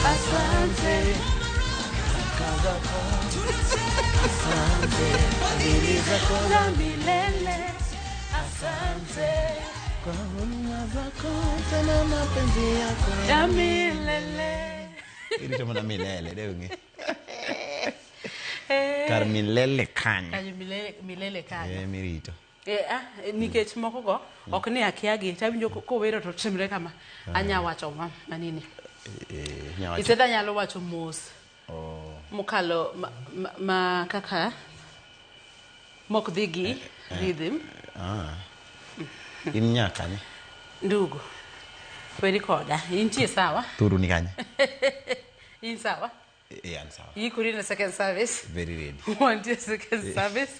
Asante. Asante. Fadhili zako Za milele. Asante. kwa huruma zako tena mapenzi yako Ya milele. Irito mana milele donge. Eh. Kar milele kanyo. Kanyo milele, milele kanyo. Eh, mirito. Eh, ah, nikech moko go ok ni akiagi to awinjo kowero to timre kama anya wacho ma manini Eh, nyawacho. instead anyalo wacho mos Oh. mokalo ma kaka mok dhi gi rhythm Ah. In nyaka ni. ndugu weri koda intie sawa Thuru ni kanye? in sawa Eh, an sawa. iikori ne second service Very ready. wantie second service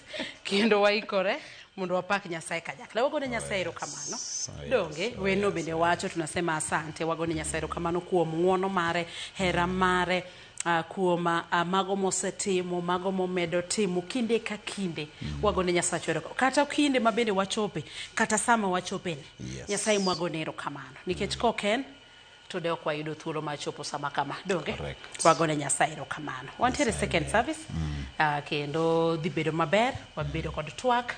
kendo waikore mondo wapak Nyasaye kanyakla wagone Nyasaye erokamano Oh, yes. donge Oh, weno yes. bende wacho tunasema asante wagone Nyasaye erokamano kuom ng'uono mare hera mare kuom mago mosetimo mago momedo timo kinde ka kinde wagone Nyasaye erokamano kata kinde ma bende wachope kata sama wachopeni Yes. Nyasaye mwagone erokamano nikech kok en to de ok wayudo thuolo mar chopo sama kama donge Correct. wagone Nyasaye erokamano wantiere second service kendo dhi bedo maber wabedo kod twak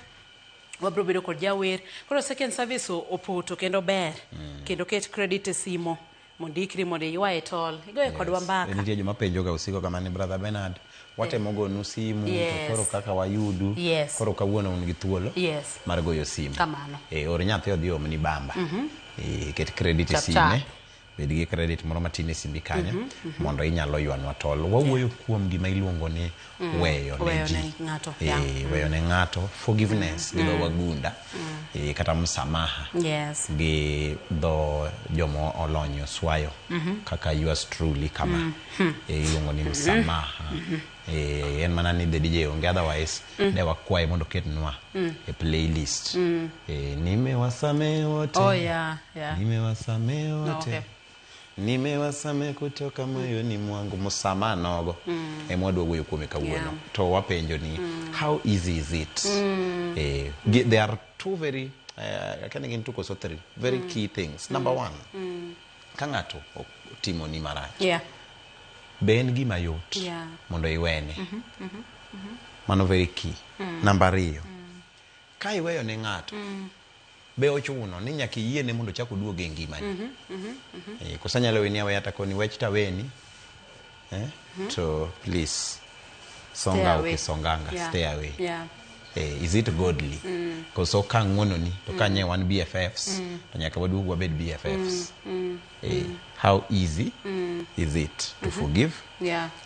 wabiro bedo kod jawer koro second service opoto kendo ber kendo ket credit e simo mondo ikri mondo iywaye tol igoye kodwa mbaka Nitie joma penjoga usiko kama ni brother Bernard watemo gonu simu Yes. to koro kaka wayudu Yes. koro kawuono un gi thuolo Yes. mar goyo simu Kamano. Eh, or nyathi odhi omni bamba Eh, ket credit e Chap, sime chap. bed gi credit moro matin e simbi kanyo mondo inyalo ywanwa tol wawuoyo kuom gima iluongo ni weyo ne Weyo ji ne ng'ato, Eh, yeah. weyo ne ng'ato forgiveness gi dho wagunda eh, kata msamaha Yes. gi dho joma olony e oswayo kaka yours truly kama Eh, iluongo ni msamaha Eh, en mana ni the DJ onge otherwise de wakwaye mondo oketnwa e playlist Eh, nimewasamehe wote Oh, yeah. nimewasamehe wote Okay. nimewasamehe kutoka moyoni mwangu msamaha nogo ema wadwa wuoyo kuome kawuono Yeah. to wapenjo ni how easy is it eh, there are two very uh, gin two koso three very key things number one ka ng'ato otimoni marach be en gima yot mondo iwene mano very key namba ariyo ka iweyo ne ng'ato be ochuno ni nyaka iyiene mondo ochak oduog e ngimani Eh, koso anyalo weni aweya ta koni wech taweni eh? To please songa away. ukisonganga stay away Eh, is it godly koso ka ng'uononi to ka nye wan BFFs to nyaka waduog wabed BFFs Eh, how easy is it to forgive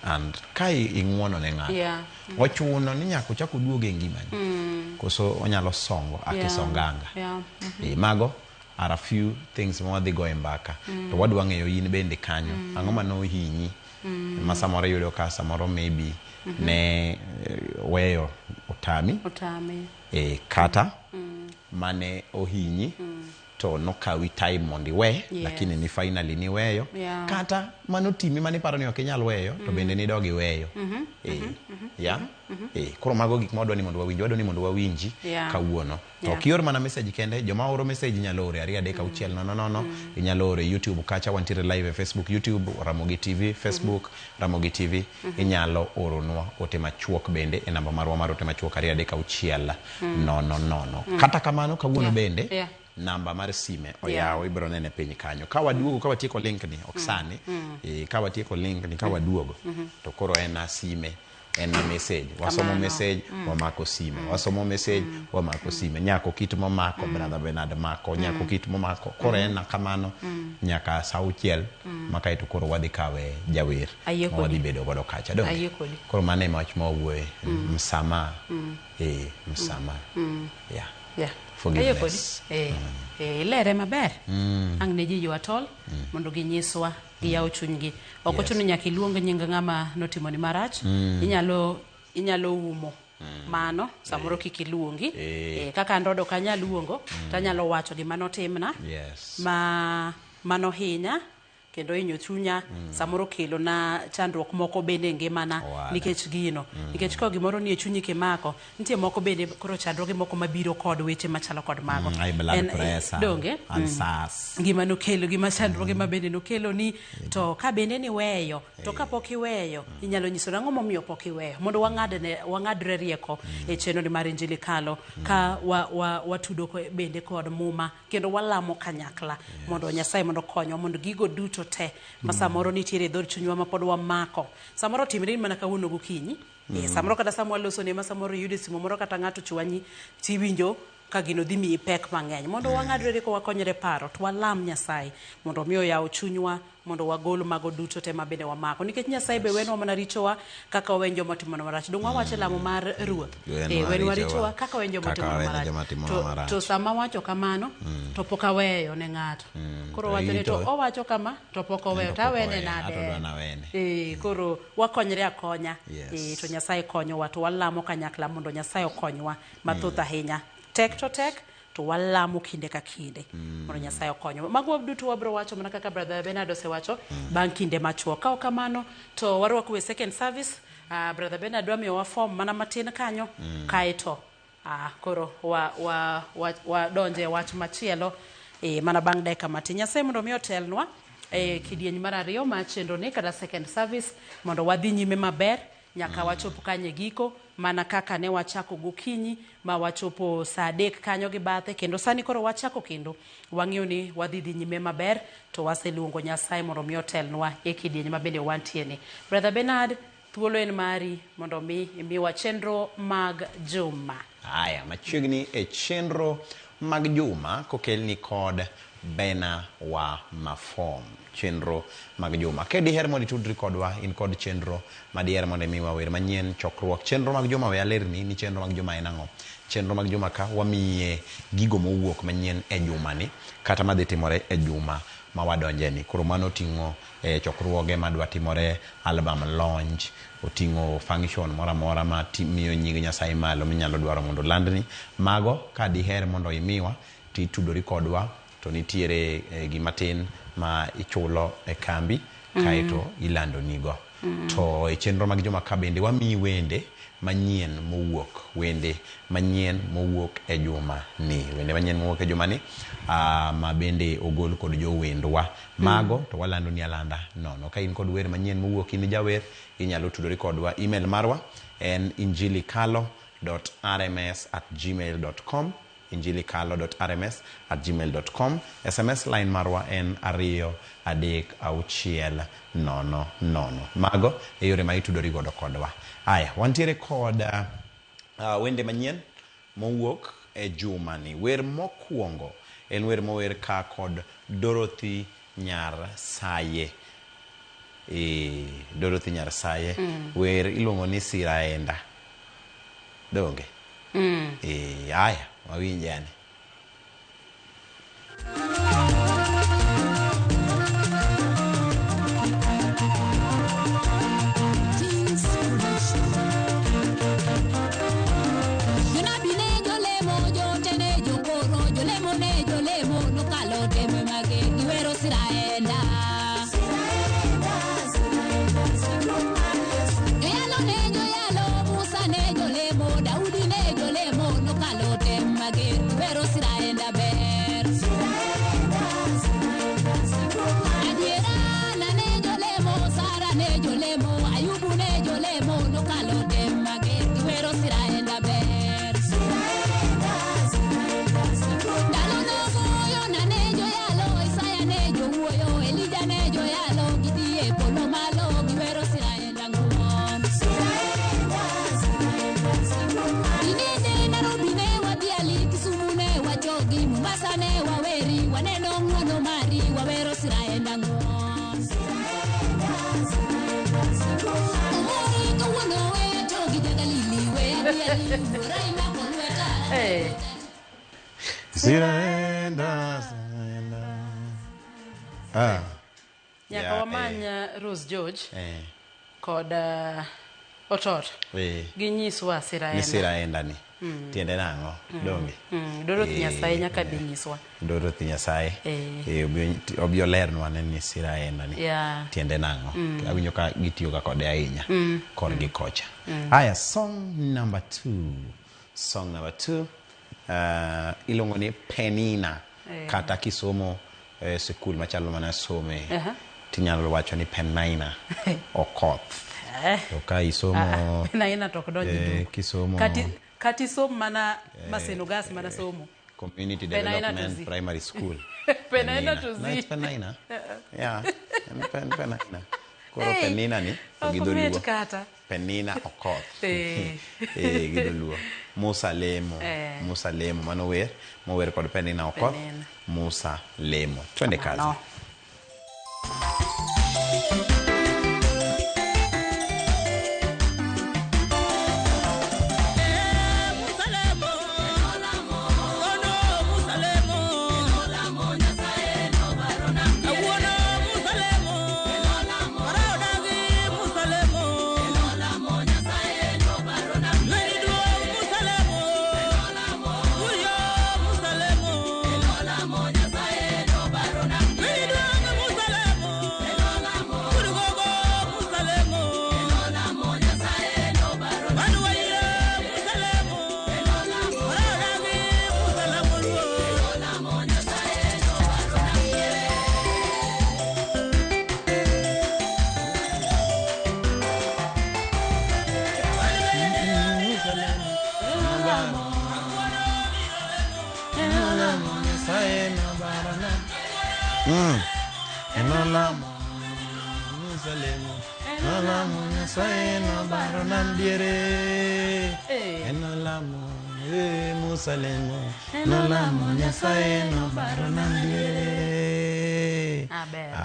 and ka ing'uono ne ng'ato ochuno ni nyaka ochak oduog e ngimani koso onyalo songo akisonganga Eh, mago are a few things ma wadhi goyo e mbaka to wadwa ng'eyo in bende kanyo ang'o ma nohinyi ma samoro iyudo ka samoro maybe ne weyo otami Otame. eh, kata mane ohinyi to nokawi time mondo iwe lakini ni finally niweyo kata manotimi maniparo ni ok inyal weyo to bende nidog iweyo eh, yeah? Eh, koro mago gik ma wadwa ni mondo wawinji wadwa ni mondo wawinji kawuono to ok ior mana message kende joma oro message inyalo oro e 2 3 6 0 0 inyalo oro e youtube kacha wantiere live e facebook youtube Ramogi TV facebook Ramogi TV inyalo oronwa ote machuok bende e namba marwa mar ote machuok 2 3 6 0 0 kata kamano kawuono bende namba mar sime oyaw ibiro nene piny kanyo ka waduogo ka watieko link ni ok sani ka watieko link ni ka waduogo to koro en a sime en a message wasomo message wamako sime wasomo message wamako sime nyako kit momako brother Bernard mako nyako kit momako koro en kamano nyaka saa auchiel ma kaeto koro wadhi kawe jawer ma wadhi bedo godo kacha donge koro mano ema wach ma wawuoye msamaha msamaha yeah Yeah. Forgiveness. Ilere maber ang' ne ji ywa tol mondo ginyiswa giyaw chunygi ok ochuno nyaka iluong nying ng'ama notimoni marach inyalo umo mano samoro kik iluongi kaka an rodo ok anyal luongo to anyalo wacho gima notimna ma manohinya kendo hinyo chunya samoro kelo na chandruok moko bende e ngimana Owada. nikech gino nikech ka gimoro nie chunyi kimako nitie moko bende koro chandruoge moko mabiro kod weche machalo kod mago High blood En, eh, pressure, donge ulcers. gima nokelo gima chandruoge ma bende nokelo ni to ka bende niweyo to kapok iweyo inyalo nyiso nang'o momiyo pok iweyo mondo wang'adne wang'adre rieko e chenro ni mar Injili Kalo ka wa, wa, watudo bende kod muma kendo walamo kanyakla mondo Nyasaye mondo okonywa mondo gigo duto te ma samoro nitiere e dhood chunywa ma pod wamako samoro timre ni mana kawuono gokinyi samoro kata sama waloso ne ma samoro iyudo e simu moro kata ng'ato chwanyi tiwinjo ka gino dhi miyi pek mang'eny mondo wang'adre rieko wakonyre paro to walam Nyasaye mondo mi oyaw chunywa mondo wagol mago duto te ma bende wamako nikech Nyasaye be wenwa mana richowa kaka wawen joma timonwa marach dong wawacho e lamo mar ruoth Wenwa wenwa richowa richowa kaka wawen joma kaka timonwa wawen marach joma timonwa to, marach. to sama wacho kamano to pok aweyo ne ng'ato koro to wacho ni to ito- owacho kama to pok oweyo to to pok awene oweyo, nade ato dwa nawene. Koro wakonyre akonya Yes. To Nyasaye konyowa to walamo kanyakla mondo Nyasaye okonywa mathoth ahinya tek to tek to walamo kinde ka kinde mondo Nyasaye okonywa mago duto wabiro wacho mana kaka brother Bernard osewacho bang' kinde machuok ka ok kamano to warwako e second service brother Bernard dwa miyowa form mana matin kanyo kaeto koro wa wa, wa, wadonje e wach machielo mana bang' dakika matin Nyasaye mondo mi otelnwa e kidieny mar ariyo mar chenro ni kata second service mondo wadhi nyime maber nyaka wachop kanyo e giko mana kaka ne wachako gokinyi ma wachopo saa adek kanyo gi bathe kendo sani koro wachako kendo wang'eyo ni wadhi dhi nyime maber to waseluongo Nyasaye mondo mi otelnwa e kidieny ma bende wantie ni brother Bernard thuolo en mari mondo mi imiwa chenro mag juma Haya, machiegni e chenro mag juma kokelni kod Bena wa Mafom. Chenro mag juma. Ka diher mondo itudri kodwa, in kod chenro ma diher mondo imiwa wer manyien, chokruok. Chenro mag juma we alerni ni chenro mag juma en ang'o. Chenro mag juma ka wamiye gigo mowuok manyien e jumani kata madhi timore e juma ma wadonjeni. Koro mano oting'o chokruoge madwa timore, album launch, oting'o function moro amora ma miyo nying Nyasaye malo minyalo dwaro mondo olandni. Mago ka diher mondo imiwa titudori kodwa to nitiere gima tin ma ichulo e kambi kaeto ilandonigo. To e chenro mag juma ka bende wamiyi wende manyien mowuok, wende manyien mowuok e juma ni, wende manyien mowuok e juma ni ma bende ogol kod jowendwa. Mago to walando ni alanda nono. Ka in kod wer manyien mowuok in jawer, inyalo tudori kodwa. Email marwa en injilikalo.rms@gmail.com injilikalo.rms@gmail.com. SMS line marwa en 2 3 6 0 0. Mago e yore ma itudori godo kodwa. Aya, wantiere kod wende manyien mowuok e jumani. Wer mokwongo en wer mower ka kod Dorothy Nyar Saye. Dorothy Nyar Saye. Wer iluongo ni Siraenda. Donge? Aya, wawinje ane. Jonabi ne jolemo, joote ne jokoro, jolemo ne jolemo, nokalo tembe mage, giwero Siraenda. Joyalo ne joyalo, Musa ne jolemo, Daudi ne jolemo, nokalo tem mager, giwero Siraenda ber. Adiera na ne jolemo, Sara ne jolemo, Ayubu ne jolemo, nokalo tem mager, giwero Siraenda ber. Ndalo nogoyo na ne joyalo, Isaya ne jowuoyo, Elija ne joyalo, gidhi e polo malo, giwero Siraenda ng'won. Inene Nairobi ne wadhiali, Kisumu ne wachogi, Mombasa ne waweri, waneno ng'wono mari, wawero Siraenda ng'won. Omori kawuono weya chogi ja-Galili, weya dhiali, wuora imako lweta. Siraenda, Siraenda. Nyaka Ya, wamany Rose George kod Otot. Eh. Ginyiswa sira Ni enda. sira enda ni. Tiende nang'o? Donge. Dorothy Eh, Nyasaye nyaka bi nyiswa. Dorothy Nyasaye. Eh. Eh, obi olernwa ne ni sira enda ni. Yeah. Tiende nang'o? Awinjo ka gitiyoga kode ahinya. Korgi kocha. Aya, song number 2. Song number 2. Iluongo ni Penina. Eh. Kata kisomo sikul machalo mana some. Aha. Tinyalo wacho ni Penina Okoth. Eh. To ka isomo Penina to ok donj duk. kisomo Kati som mana Maseno Gas mana somo. Community Penina to Development Z. Primary School. Penina to No, Z. it's Penina. Yeah. Penina. Koro Hey, Penina ni to gi ok omit dholuo. kata. Penina Okoth. Eh. Gi dholuo. Musa Lemo. Eh. Musa Lemo mano wer, mower kod Penina Okoth. Penina. Musa Lemo. Twende kazi. Kamano.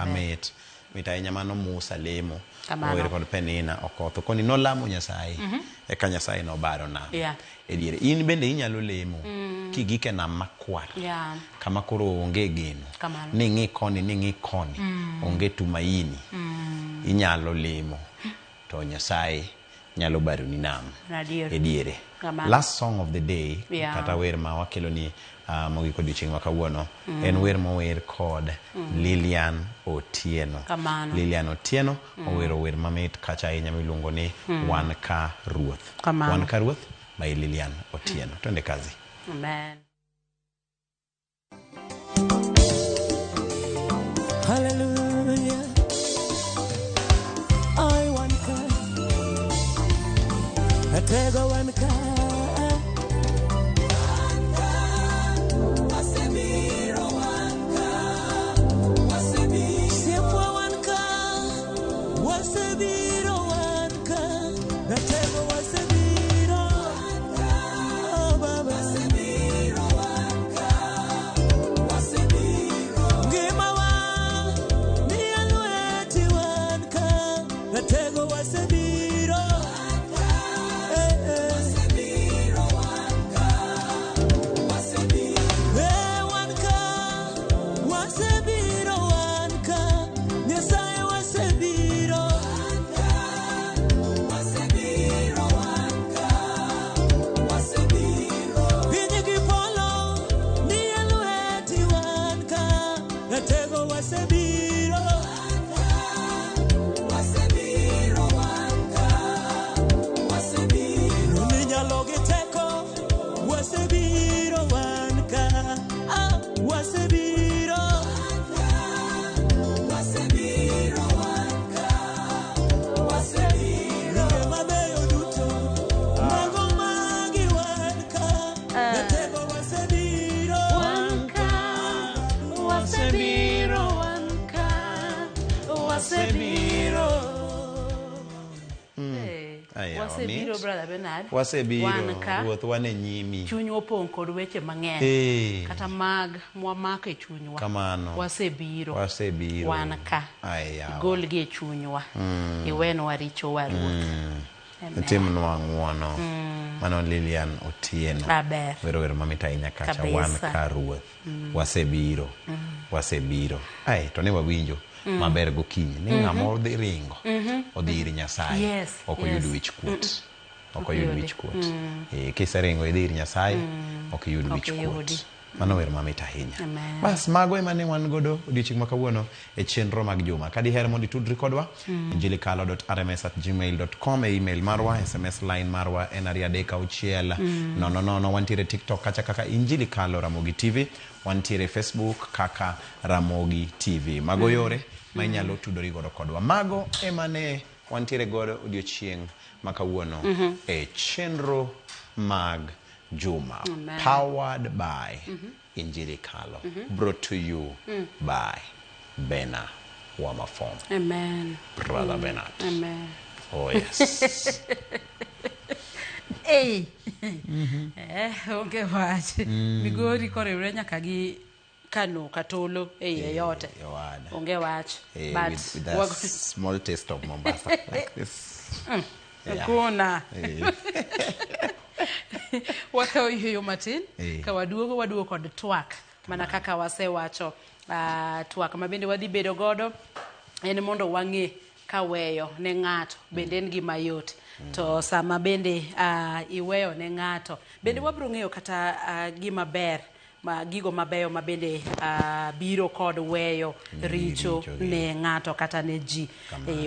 Amit mit ahinya mano Musa Lemo Kamano. ower kod Penina Okoth koni nolamo Nyasaye eka Nyasaye nobaro nam Yeah. e diere in bende inyalo lemo kigik e nam makwar Yeah. kama koro onge geno Kamano. ni ng'i koni ni ng'i koni onge tumaini inyalo lemo to Nyasaye nyalo baroni nam Adier. e diere Kamano. last song of the day Yeah. kata wer ma wakelo ni mogik odiochieng' ma kawuono en wer mower kod Lilian Otieno. Kamano. Lilian Otieno owero wer mamit kacha ahinya miluongo ni Wan Ka Ruoth. Kamano. Wan Ka Ruoth by Lilian Otieno. Twende kazi. Amen. Hallelujah. I want car. I take a one car. Siepwa one car. Wasebiro one car. I take a wasebiro. Oh, Baba. Ngimawa ni e lweti wan ka, ratego wasebiro. Eh, eh. Eh, wan ka, wasebiro wan ka, Nyasaye wasebiro. Piny gi polo ni e lweti wan ka, ratego wasebiro. Ni nyalo gi teko, wasebiro wan ka, ah, wasebiro. Ringe mabeyo duto, mago magi wan ka, ratego wasebiro. Wasebiro wanka, wasebiro. Eh, Aya, wasebiro mit. brother Bernard. Wasebiro Wan ka, Ruoth wan e nyimi. chunywa opong' kod weche mang'eny. Eh. Kata mag mwamako e chunywa. Kamano. Wasebiro. Wasebiro. Wan ka. Aya. Igolgi e chunywa. Iwenwa richowa Ruoth. Amen. Timnwa ng'uono. Mano Lilian Otieno. Maber. Wero wer mamit ahinya kacha Kabisa. wan ka Ruoth. Wasebiro. Wasebiro. Ai, to ne wawinjo maber gokinyi ni ng'ama odhi ringo odhi ir Nyasaye ok oyud wich kuot. Ok oyud wich kuot. Kiseringo idhi ir Nyasaye ok iyud wich kuot. Mano wer mamit ahinya. Bas mago ema ne wan godo odiochieng' ma kawuono e chenro mag juma. Ka diher mondo itudri kodwa, injilikalo.rms@gmail.com e email marwa, SMS line marwa en 236 000. Wantiere TikTok kacha kaka Injili Kalo Ramogi TV, wantiere Facebook kaka Ramogi TV. Mago yore ma inyalo tudori godo kodwa. Mago ema ne wantiere godo odiochieng' ma kawuono e chenro mag Juma. Amen. Powered by Injili Kalo. Brought to you by Bena Wamafom. Amen. Brother Bernard. Amen. Oh yes. Ei. Onge wach. Migori koriwre nyaka gi Kano Katolo e iye yote. Yohana. Onge wach. Eh, But with a small taste of Mombasa like this. Yeah. Kuna. Eh. Wakawo yueyo matin Eh. ka waduogo waduogo kod twak mana kaka wasewacho. Twak ma bende wadhi bedo godo en mondo wang'e ka weyo ne ng'ato bende en gima yot. To sama bende iweyo ne ng'ato bende wabiro ng'eyo kata gima ber ma gigo mabeyo ma bende biro kod weyo richo richo gi. ne ng'ato kata ne ji.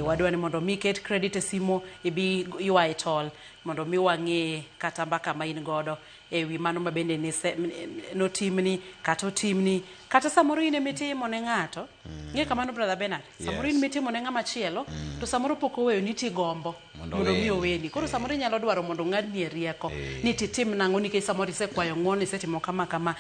Wadwa ni mondo mi ket credit e simo ibi ywaye tol mondo mi wang'e kata mbaka ma in godo e wi mano ma bende notimni kata otimni kata samoro in emitimo ne ng'ato. Ng'e kamano Brother Bernard, samoro in mitimo ne ng'ama chielo to samoro pok oweyo ni tigombo Mondo mondo mi oweni. oweni. Koro samoro inyalo dwaro mondo ng'adni e rieko ni titim nang'o nikech samoro isekwayo ng'uono isetimo kama kama.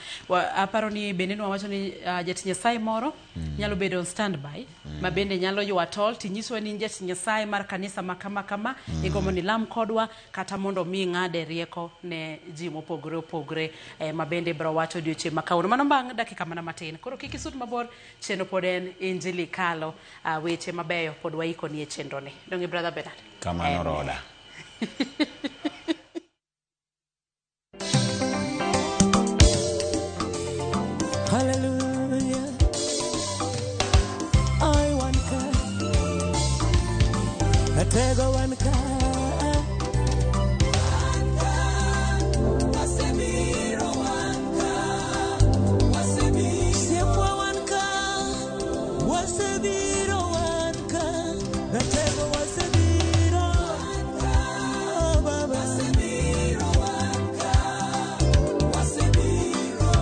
Aparo ni bende nwawacho ni jatich Nyasaye moro nyalo bedo on standby ma bende nyalo ywa tol tinyiswa ni in jatich Nyasaye mar kanisa ma kama kama igombo ni lam kodwa kata mondo mi ing'ade rieko ne ji mopogore opogore ma bende bro wacho odiochieng' ma kawuono. Mano bang' dakika mana matin. Koro kik isud mabor, chenro pod en Injili Kalo. Weche mabeyo pod waikoni e chenro ni. Donge Brother Bernard? Kamano Roda. Hallelujah. I want car. I take a one car. Siepwa one car. Wasebiro one car. Natego wasebiro. Oh, Baba.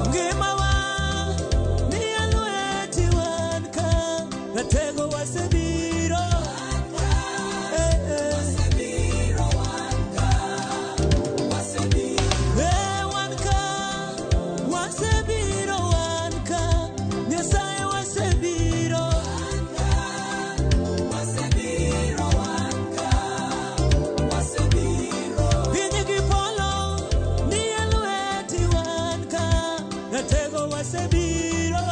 Ngima wa ni e lweti wan ka. Ratego wasebiro. Eh, eh. Eh, wan ka, wasebiro wan ka. Nyasaye wasebiro. Piny gi polo ni e lweti wan ka. Ratego wasebiro.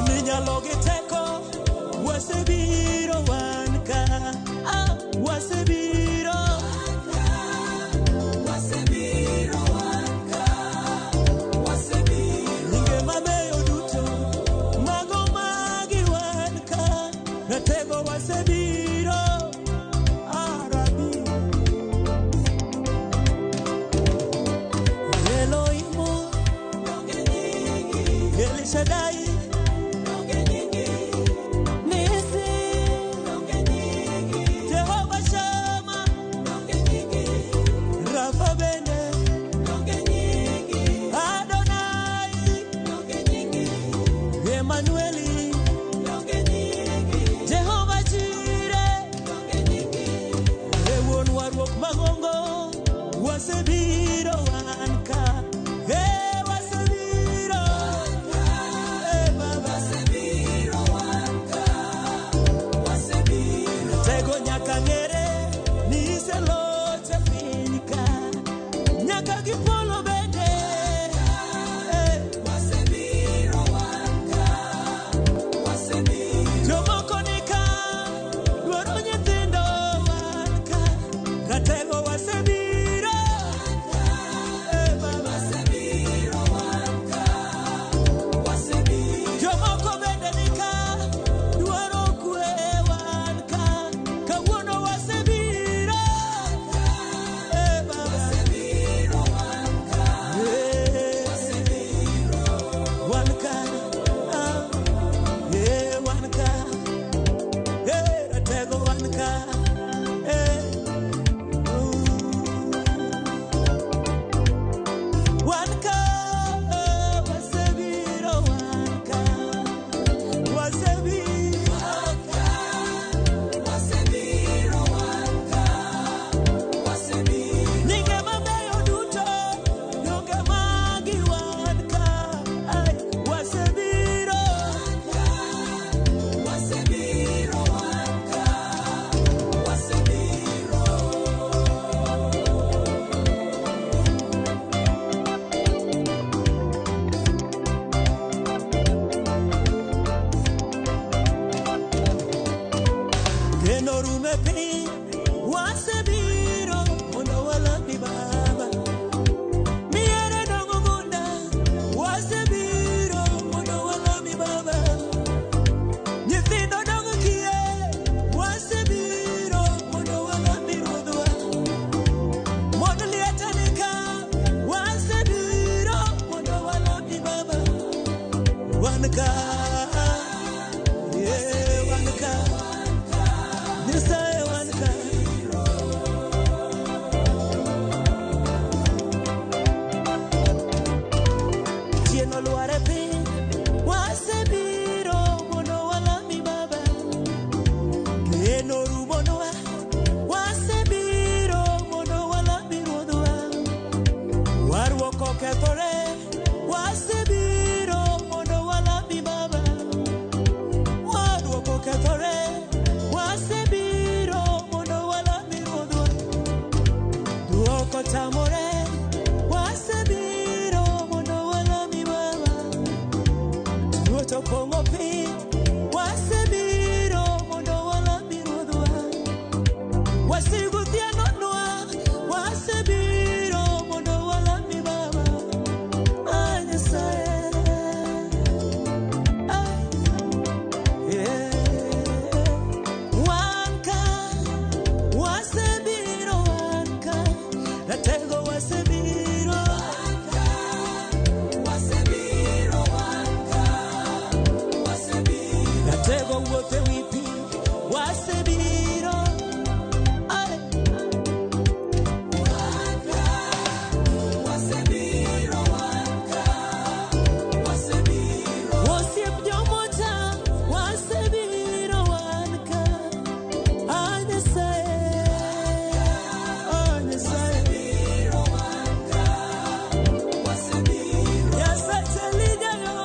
Minyalo gi teko wasebiro wan ka. Ah, wasebiro. Nyinge mabeyo duto mago magi wan ka. Ratego wasebiro. Ah, Rabi. Elohim, El Shaddai, Nisi, Jehovah Shammah, Rafa Bene, Adonai, Emmanueli, Jehovah Jireh, e wuon warruok mang'ongo, wasebiro wan ka. Eh, wasebiro. Eh, Baba. Tego nyaka ng'ere ni iselocho e piny ka. Nyaka gi polo bende. Eh. wan ka, yeah, wan ka, Nyasaye wan ka. Chieng' olwar e piny, wasebiro mondo walami Baba. Geno orumonwa, wasebiro mondo walami Ruodhwa. Warruok okethore, wasebiro mondo walami Baba. Warruok okethore, wasebiro mondo walami Ruodhwa. Duoko otamore, wasebiro mondo walami Baba. Ruoth opong'o piny, wasebiro mondo walami Ruodhwa. Wasigu thianonwa, wasebiro mondo walami Baba. Ah, Nyasaye. Ah, yeah. Wan ka, wasebiro wan ka, ratego wasebiro. Ratego wuotho ewi pi, wasebiro. Ai. Osiep jomocha, wasebiro wan ka. Ah, Nyasaye, ah, Nyasaye. Nyasache Lijayo,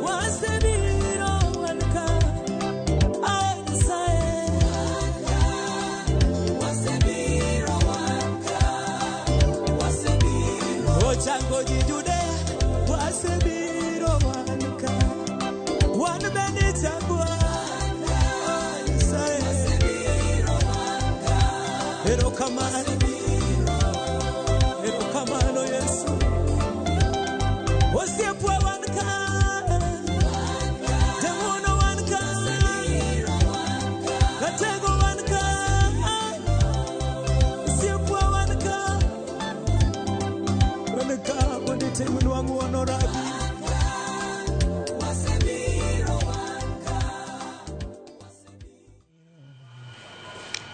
wasebiro wan ka. Ah, Nyasaye. Ochango ji Judea, wasebiro wan ka. Wan bende changwa. Ah, Nyasaye. Erokamano. Erokamano Yesu. Osiepwa wan ka. Jang'wono wan ka. Ratego wan ka. Osiepwa wan ka. Wan ka mondo itimnwa ng'wono Rabi.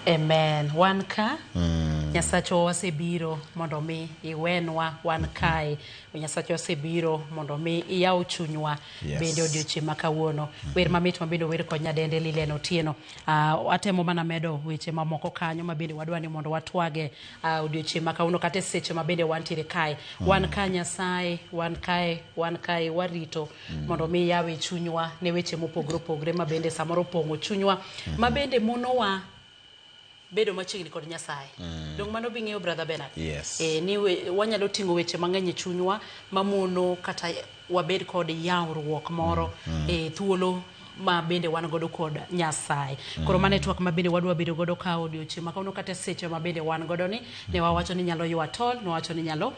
Amen. Wan ka Nyasachwa wasebiro mondo mi iwenwa wan kae. Nyasachwa wasebiro mondo mi iyaw chunywa bende odiochieng' ma kawuono. Wer mamit ma bende ower kod nyadende Lilian Otieno. Atemo mana medo weche mamoko kanyo ma bende wadwa ni mondo watwage odiochieng' ma kawuono kata e seche ma bende wantiere kae. Wan ka Nyasaye, wan kae, wan kae warito mondo mi iyawe chunywa ne weche mopogore opogore ma bende samoro opong'o chunywa ma bende monowa bedo machiegni kod Nyasaye. Dong' mano bing'eyo Brother Bernard? Yes. Ni wanyalo ting'o weche mang'eny e chunywa mamono kata wabed kod yawruok moro e thuolo ma bende wan godo kod Nyasaye. Koro mano e twak ma bende wadwa bedo godo ka odiochieng' ma kawuono kata seche ma bende wan godo ni ne wawacho ni nyalo ywa tol, ne wawacho ni nyalo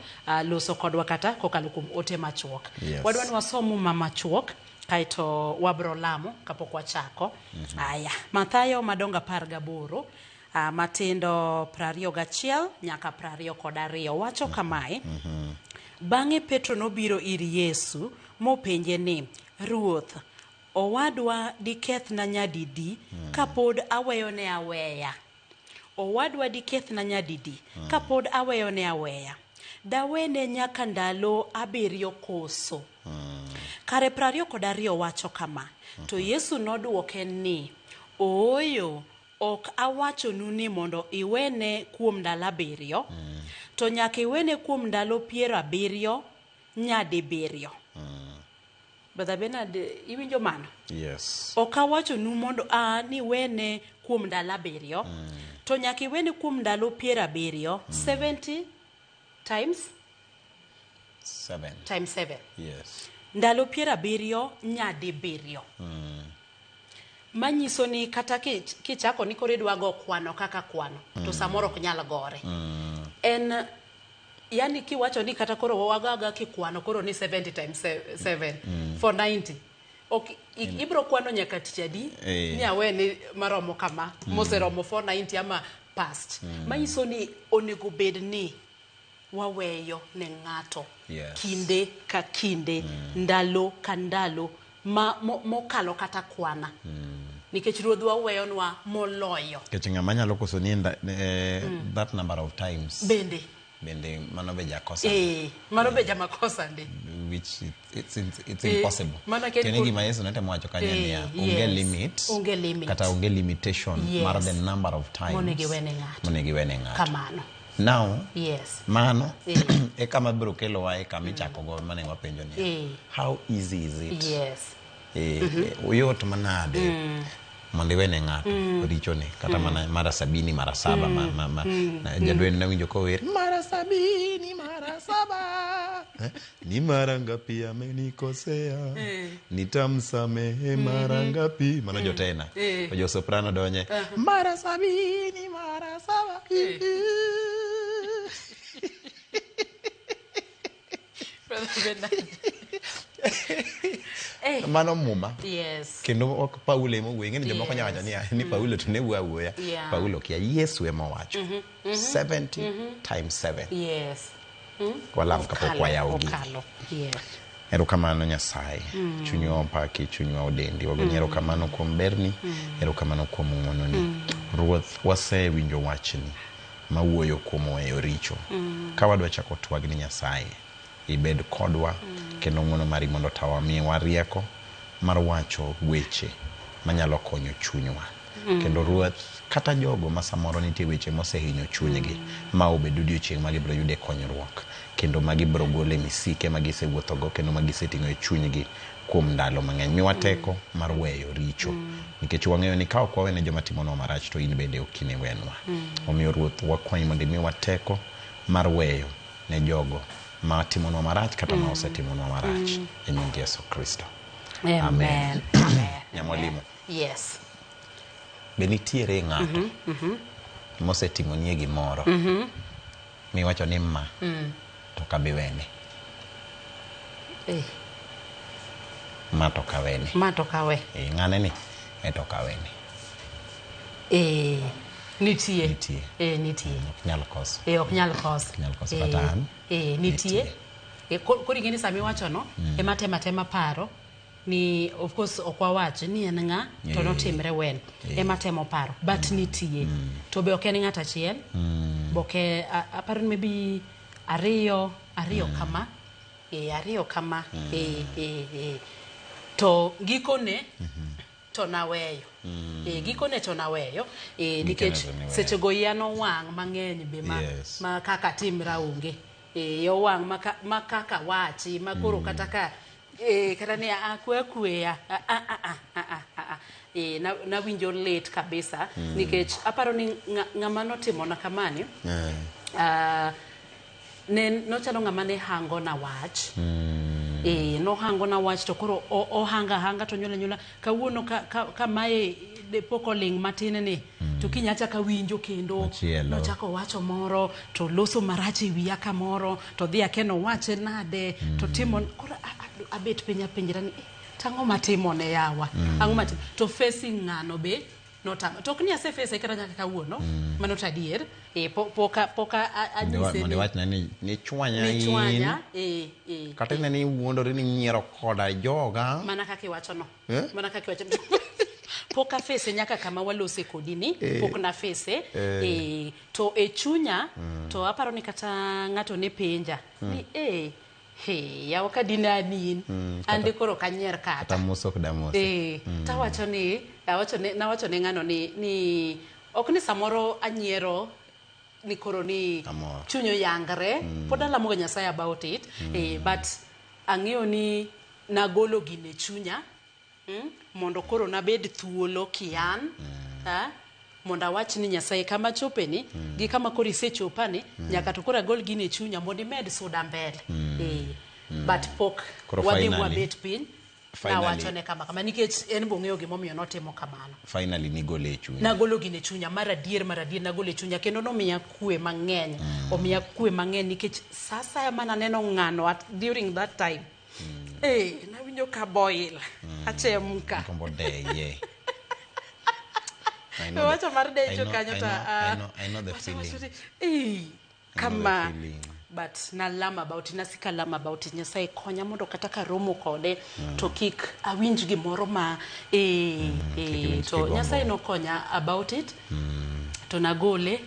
loso kodwa kata kokalo kuom ote machuok. Wadwa ni wasom Muma machuok kaeto wabro lamo kapok wachako. Aya, Mathayo madongo 18 matindo 21 nyaka 22 wacho kamae. Bang'e Petro nobiro ir Yesu mopenje ni, Ruoth, owadwa dikethna nyadidi kapod aweyone aweya? Owadwa dikethna nyadidi kapod aweyone aweya? Dawene nyaka ndalo 7 koso? Kare 22 wacho kama. To Yesu nodwoke ni, Ooyo, ok awachonu ni mondo iwene kuom ndalo 7, to nyaka iwene kuom ndalo 70 nyadibiriyo. Brother Bernard, iwinjo mano? Yes. Ok awachonu mondo ni wene kuom ndalo 7, to nyaka iwene kuom ndalo 70, 70 times 7. Times 7. Yes. Ndalo 70 nyadibiriyo. Manyiso ni kata kichako ni koro idwa go kwano kaka kwano, to samoro ok nyal gore. En yani kiwacho ni kata koro wagaga kikwano koro ni 70 times 7 490. Ok ibro kwano nyaka tich adi ni awe ni maromo kama moseromo 490 ama past. Manyiso ni onego bed ni waweyo ne ng'ato kinde ka kinde, ndalo ka ndalo, ma mokalo kata kwana. Nikech Ruodhwa weyonwa moloyo. Nikech ng'ama nyalo koso ni that number of times. Bende. Bende mano be jakosa. Mano be jamakosa ndi. Which it's impossible. Kendo gima Yesu notemo wacho kanyo niya, onge limit. Onge limit. Kata onge limitation mar the number of times. Monego iwene ng'ato. Monego iwene ng'ato. Kamano. Now, yes. Mano, e kama biro kelowa e kama ichakogo mane wapenjo niya. How easy is it? Yes. Oyot manade mondo iwene ng'ato richone kata mana mara 70 mara 7 jadwen nawinjo kower mara 70 mara 7 ni mara ngapi amenikosea nitamsamehe mara ngapi mano jotena to jo soprano donye mara 70 mara 7. Mano muma. Yes. Kendo ok Paulo ema owuoyo. Ing'eni jomoko nyalo wacho niya, ni Paulo to ne wuoyo awuoya. Paulo kia, Yesu ema owacho. 70 times 7. Yes. Walam kapok wayawo gini. Yes. Erokamano Nyasaye. Chunywa opaki, chunywa odendi. Wagonyi erokamano kuom berni, erokamano kuom ng'wononi. Ruoth, wasewinjo wachni mawuoyo kuom weyo richo. Ka wadwa chako twag ni Nyasaye, ibed kodwa kendo ng'wono mari mondo otawa, miwa rieko mar wacho weche manyalo konyo chunywa. Kendo Ruoth, kata jogo ma samoro nitie weche mosehinyo chunygi, ma obed odiochieng' ma gibiro yude konyruok, kendo ma gibiro gole misike ma gisewuothogo, kendo ma giseting'o e chunygi kuom ndalo mang'eny. Miwa teko mar weyo richo, nikech wang'eyo ni ka ok wawene joma timonwa marach, to in bende ok iniwenwa. Omiyo Ruoth, wakwayi mondo imiwa teko mar weyo ne jogo ma timonwa marach kata ma osetimonwa marach, e nying Yesu Kristo. Amen. Nyamwalimu. Yes. Be nitiere ng'ato mosetimonie gimoro miwacho ni ma to kabiwene? Ma to kawene. Ma to kawe. Ng'ane ni e to kawene. Nitie. Nitie. Nitie. Ok nyal koso. Ok nyal koso. Ok nyal koso kata an. Nitie. Koro ing'e ni sama iwacho no, ema tema paro ni of course ok wawach ni en ng'a to notimre wen. Ema temo paro, but nitie. To be ok en ng'at achiel. Boke aparo ni maybe ariyo kama. Ariyo kama. To gikone to naweyo. Gikone to naweyo. Nikech sechego iya nowang' mang'eny be ma kaka timra onge. Owang' ma kaka wachi ma koro kata ka kata ni akwe kweya nawinjo lit kabisa nikech aparo ni ng'ama notimona kamani ne nochalo ng'ama ne hango na wach. Nohango na wach to koro ohanga hanga to nyula nyula kawuono ka mae pok oling' matin ni to kiny achako awinjo kendo nochako wacho moro to loso marach e wiya kamoro to dhi akeno wache nade to timo koro abet piny apenjra ni tang'o matimone yawa ang'o matimo to facing ng'ano be notama to ok ni asefese kata nyaka kawuono mano to adier poka anyise mondo iwachna ni chwanya in kata ine ni wuondori ni nyiero koda joga mana kaka iwachono mana kaka iwachono pok afese nyaka kama walose kodi ni pok nafese to e chunya to aparo ni kata ng'ato ne penja ni he yawa ka dine an in ande koro ok anyier kata mos ok damose tawacho ni nawacho ne ng'ano ni ok ni samoro anyiero ni koro ni chuny oyangre pod alamoga Nyasaye about it but ang'eyo ni nagolo gine chunya mondo koro nabed thuolo kian mondo awach ni Nyasaye kama chopeni gi kama koro isechopani nyaka to koro agol gine chunya mondo imed suda mbele but pok wadhi wabet piny nawachone kama kama nikech en bong'eyo gimomiyo notimo kamano. Finally nigole e chunya. Nagolo gine chunya mar adier nagole e chunya kendo nomiya kwe mang'eny. Omiya kwe mang'eny nikech sasa ema naneno ng'ano during that time. Nawinjo ka boil achemka. Gombo deye. Wacho mar decho kanyo to I know the feeling. Kama. But nalamo about it, nasika lamo about it. Nyasaye konya mondo kata karomo kode to kik awinj gimoro ma Kik iwinj to kigombo. Nyasaye nokonya about it to nagole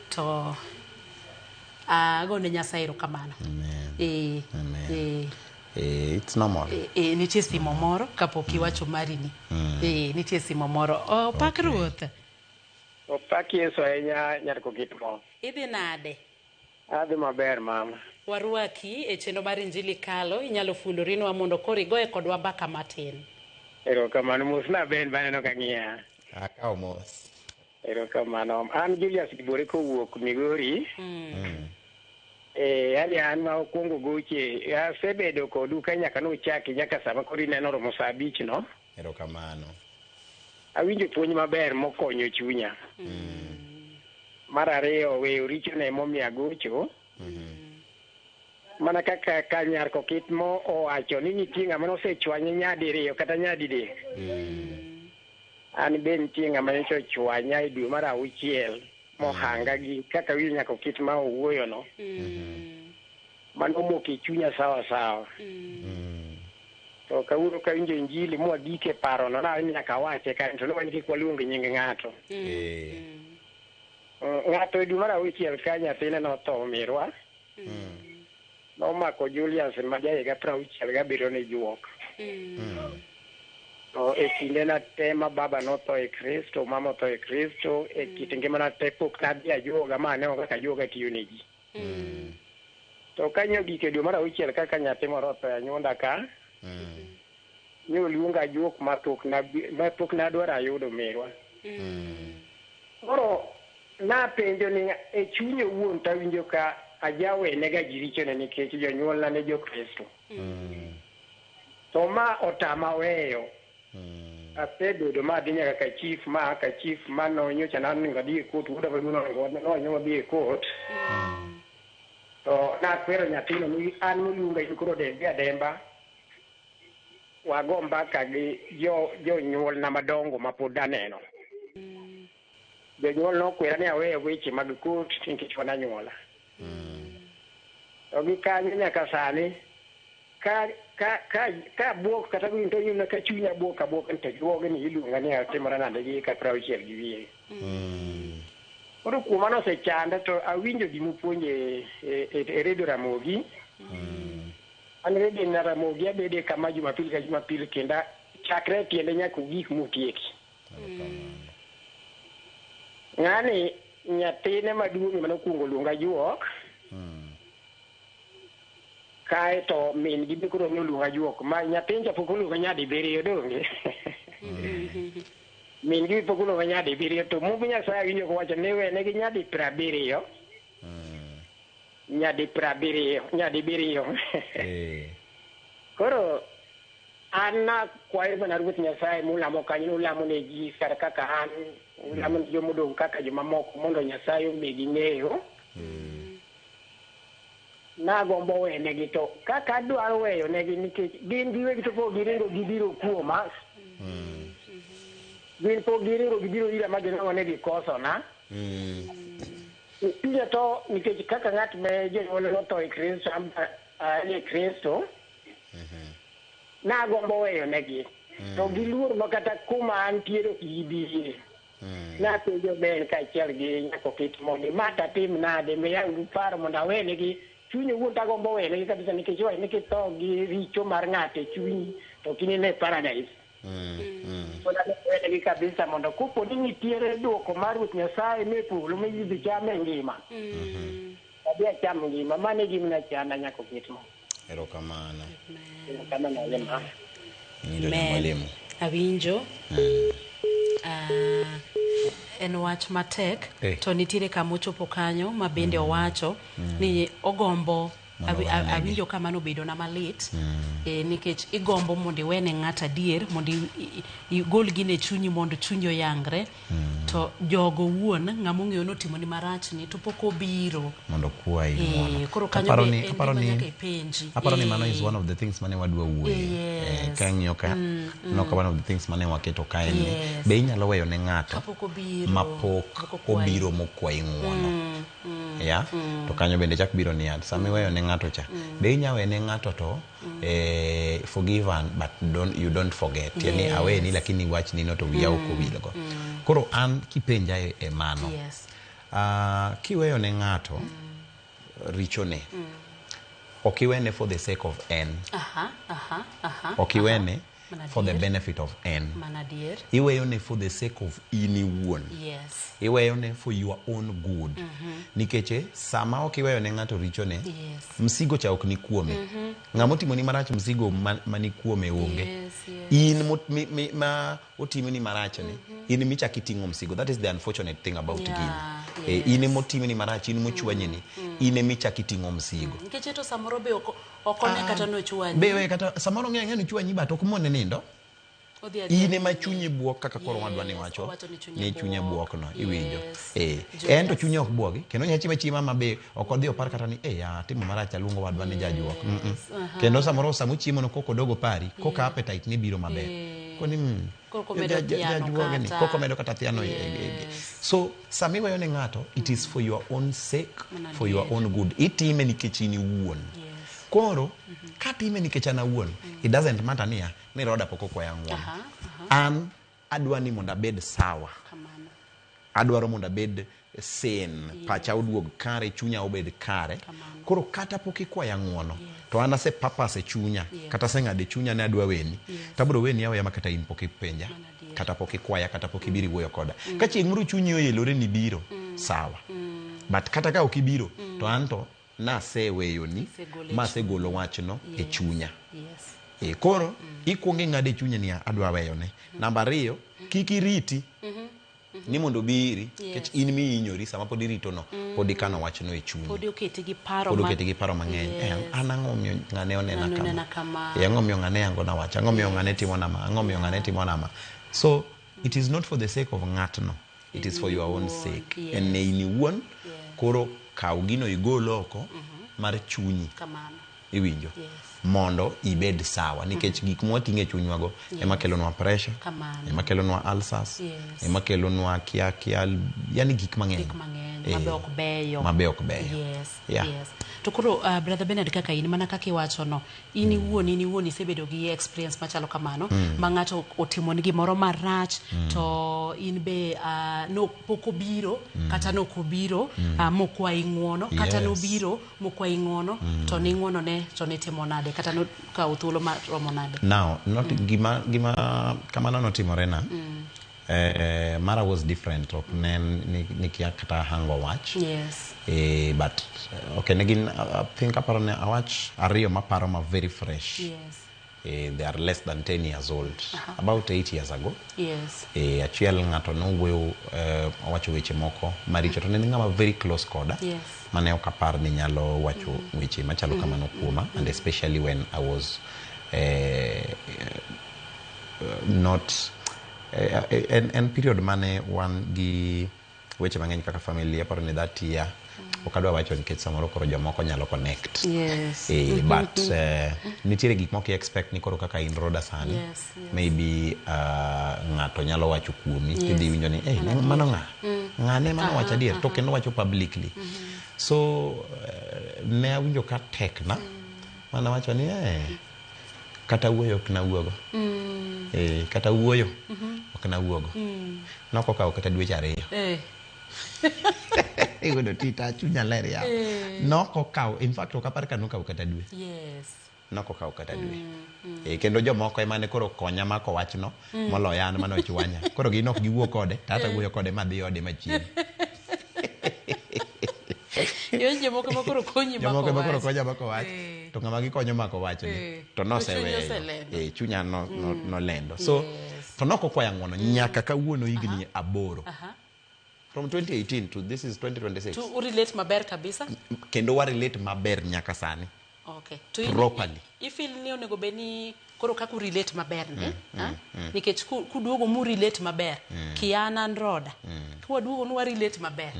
to agone Nyasaye erokamano. Amen. Amen. It's normal. Nitie simo moro kapok iwacho marini. Nitie simo moro. Opak Ruoth. Opak Yesu ahinya nyar Kokitmo. Idhi nade? Adhi maber mama. Warwaki e chenro mar Injili Kalo. Inyalo fulorinwa mondo koro igoye kodwa mbaka matin. Erokamano mosna Ben baneno ka ng'iya. Akawo mos. Erokamano. An Julius Gibore kowuok Migori. Yani an ma okwongo goche asebedo kodu ka nyaka nochaki nyaka sama koro ineno romo saa abich no. Erokamano. Awinjo puonj maber mokonyo chunya. Mar ariyo weyo richone emomiyo agocho. Mana kaka ka nyar Kokitmo owacho ni nitie ng'ama nosechwanye nyadiriyo kata nyadidek. An be nitie ng'ama nyocha ochwanya e dwe mar auchiel mohanga gi kaka winjo nyaka Okitma owuoyo no. Mano omoko e chunya sawa sawa. To kawuono kawinjo injili mwagik e parono na nyaka awache kanyo to ne kik waluong nying ng'ato. Ng'ato e dwe mar auchiel ka nyathine notho mirwa. Nomako Julius ma jahiga 67 ne juok. To e kinde na te ma baba notho e Kristo, mama otho e Kristo, e kit ngimana te pok nadhi ajuoga ma aneno kaka ajuoga tiyo ne ji. To kanyo gik e dwe mar auchiel kaka nyathi moro otho e anyuonda ka, ne oluonga ajuok ma pok nadwaro ayudo mirwa. Koro napenjo ni e chunya owuon tawinjo ka ajawenega ji richone nikech jonyuolna ne jo-Kristo. To ma otama weyo. Asebedo ma adhi nyaka ka chief ma ka chief ma nonyocha naningo adhi e court, wuoda maduong' nonyo wadhi e court. To nakwero nyathino ni an moluonga in koro dembi ademba. Wago mbaka gi jonyuolna madongo ma pod aneno. Jonyuol nokwera ni aweyo weche mag court nikech wan anyuola. To gi kanyo nyaka sani ka buok kata to ineno ka chunya buok abuoka to juoge ni iluonga ni atimora nade gi ka 60 gi wiye. Koro kuom mano osechanda to awinjo gimupuonjo e redio Ramogi. An redio Ramogi abede kama Jumapil ka Jumapil kendo chakre tiende nyaka ogik motieki. Ng'ani nyathine maduong' manokwongo luonga juok. Kae to min gi be koro noluonga juok ma nyathincha pok oluonga nyadibiriyo donge. Min gi pok oluonga nyadibiriyo to Mumb Nyasaye awinjo kowacho ni wene gi nyadi 70. Nyadi 70, nyadibiriyo. Koro an nakwayo mana Ruoth Nyasaye mulamo kanyo ulamo ne ji kar kaka an ulamo ne jomodong' kaka jomamoko mondo Nyasaye omigi ng'eyo. Nagombo wenegi to kaka adwaro weyo negi nikech gin giwegi to pok giringo gibiro kuoma. Gin pok giringo gibiro ira ma ginwang'o ni gikosona. Chunya to nikech kaka ng'at ma jonyuolne notho e Kristo, an e Kristo, nagombo weyo negi. To giluor ma kata kuma antiere ok gibi. Napenjo Ben kaachiel gi nyako Kitmo ni ma tatim nade miyauru paro mondo awenegi. Chuny owuon tagombo wenegi kabisa nikech iwacho ni kitho gi richo mar ng'ato e chunyi to ok inine e paradise. Koro adwa wenegi kabisa mondo kopo ni nitiere duoko mar Ruoth Nyasaye me polo midhi cham e ngima. Adhi acham ngima. Mano e gima nachanda nyako Kitmo. Erokamano. Erokamano ahinya mama. Iwinjo mwalimu. Awinjo. En wach matek to nitiere kama ochopo kanyo ma bende owacho ni ogombo Mondo owenegi. Awinjo ka mano obedona malit nikech igombo mondo iwene ng'ato adier mondo igol gino e chunyi mondo chunyi oyangre to jogo wuon ng'ama ong'eyo ni otimoni marachni to pok obiro mondo okwayi ng'uono. Koro kanyo Aparo be ni en aparo gima ni nyaka ipenji. aparo ni mano is one of the things mane wadwa wuoye. Kang'iyo ka noka one of the things mane waketo ka en ni be inyalo weyo ne ng'ato kapok obiro mapok kapok okwayi. Obiro mokwayi ng'uono ya to kanyo bende chak biro niya sama iweyo ne ng'ato cha be inya we ne ng'ato to forgive and but don't, you don't forget yani aweni lakini wachni no to wiya ok owilgo koro an kipenja e mano kiweyo ne ng'ato richone ok iwene for the sake of en Aha, aha, aha. ok iwene Mana for the adier. Benefit of en Mana adier. iweyone for the sake of in iwuon iweyone for your own good nikech sama ok iweyo ne ng'ato richone msigo cha ok ni kuome ng'ama otimoni marach msigo mani kuome onge in ma otimoni marach ni in michak iting'o msigo that is the unfortunate thing about gini in emotimoni marach in mochwanyi ni in emichak iting'o msigo Nikech to samoro be ok one kata nochwanyi. Be we kata samoro ng'e ang'e ni chwanyi but ok mone nindo Odhi adhiya in ema nyime. chunyi buok kaka koro wadwa ni wacho owacho ni chunye ni chunye buok. buok no iwinjo Julius. en to chunye ok buogi kendo onya chiemo achiema ma be ok odhi opar kata ni ya timo marach aluongo wadwa ni jajuok kendo samoro samochiemo no kok odogo pari koka appetite ni biro maber koni Koko medo thiano jajuoge ni kata. koko medo kata thiano so sama iweyo ne ng'ato it is for your own sake Mana for your adier. own good itime nikech in iwuon koro katime nikech an awuon it doesn't matter niya ni Roda pok okwaya ng'uono Aha, aha. an adwa ni mondo abed sawa Kamano. adwaro mondo abed sane pacha oduog kare chunya obed kare Kamano. koro kata pok ikwaya ng'uono to an ase purpose e chunya kata aseng'ado e chunya ni adwa weni tabro weni aweya ma kata in pok ipenja Mana adier. kata pok ikwaya kata pok ibiro iwuoyo koda ka chieng' moro chunyi oelore ni biro sawa but kata ka ok ibiro to an to naseweyoni Isegolo e masegolo wachno e chunya koro ikuongo ing'ado e chunyi niya adwa weyone namba ariyo kik iriti ni mondo obi iri nikech in mihinyori sama pod irito no pod ikano wachno e chunyi Pod oketi gi paro pod ma- oketi gi paro mang'eny an ang'o momiyo ng'ane onena Ng'ane onena kama kama. Ang'o momiyo ng'ane yango na wach ang'o momiyo ng'ane timo nama ang'o momiyo ng'ane timo nama so it is not for the sake of ng'atno it is for your own sake en ne in iwuon koro kaw gino igol oko mar chunyi Kamano. iwinjo mondo ibed sawa nikech gik mwating'o e chunywago ema kelonwa pressure Kamano. ema kelonwa ulcers ema kelonwa kia kia yani gik mang'eny Gik mang'eny mabe ok beyo. mabe ok beyo Yeah. Yes. To koro brother Bernard kaka in mana kaka iwacho no in iwuon in iwuon isebedo gi experience machalo kamano ma ng'ato otimoni gimoro marach to in be no pok obiro kata nok obiro mokwayi ng'uono kata nobiro mokwayi ng'uono to ning'uono ne to nitimo nade kata nokawo thuolo maromo nade now not gima kamano notimore na mara was different ok ne ni kia kata hango wach but okay ne gin I think aparo ne awach ariyo maparo ma very fresh they are less than 10 years old about 8 years ago achiel ng'ato nowuoyo owacho weche moko maricho to ne en ng'ama very close koda mane ok apar ni nyalo wacho weche machalo kamano kuoma and especially when I was not en period mane wan gi weche mang'eny kaka family aparo ni that year ok adwa wacho nikech samoro koro jomoko nyalo connect but nitiere gik moko expect ni koro kaka in Roda sani maybe ng'ato nyalo wacho kuomi tidhi winjo ni mano ng'a ng'ane mano wacho adier to kendo wacho publicly so ne awinjo ka tekna mana wacho ni kata wuoyo ok nawuogo kata wuoyo ok nawuogo nokokawo kata dweche ariyo iyudo tita chunya ler ya nokokawo in fact ok apar ka nokawo kata dwe nokokawo kata dwe kendo jomoko ema ne koro konya mako wachno moloyo an mane ochwanya koro gin ok giwuo kode to ata wuoyo kode madhi ode machiegni jomoko ema koro konyi mako jomoko ema koro wach. konya mako wach to ng'ama gikonyo mako wachni to noseweyo chunya nolendo so to nokokwaya ng'uono nyaka kawuono higni 8 From 2018 to this is 2026. To urelate maber kabisa? Kendo wa relate maber nyaka sani. Okay. To in, Properly. Ifeel ni onego bed ni koro kaka urelate maber ni, nikech kuduogo mu relate maber, kiana an Roda, kwaduogo nu warelate maber,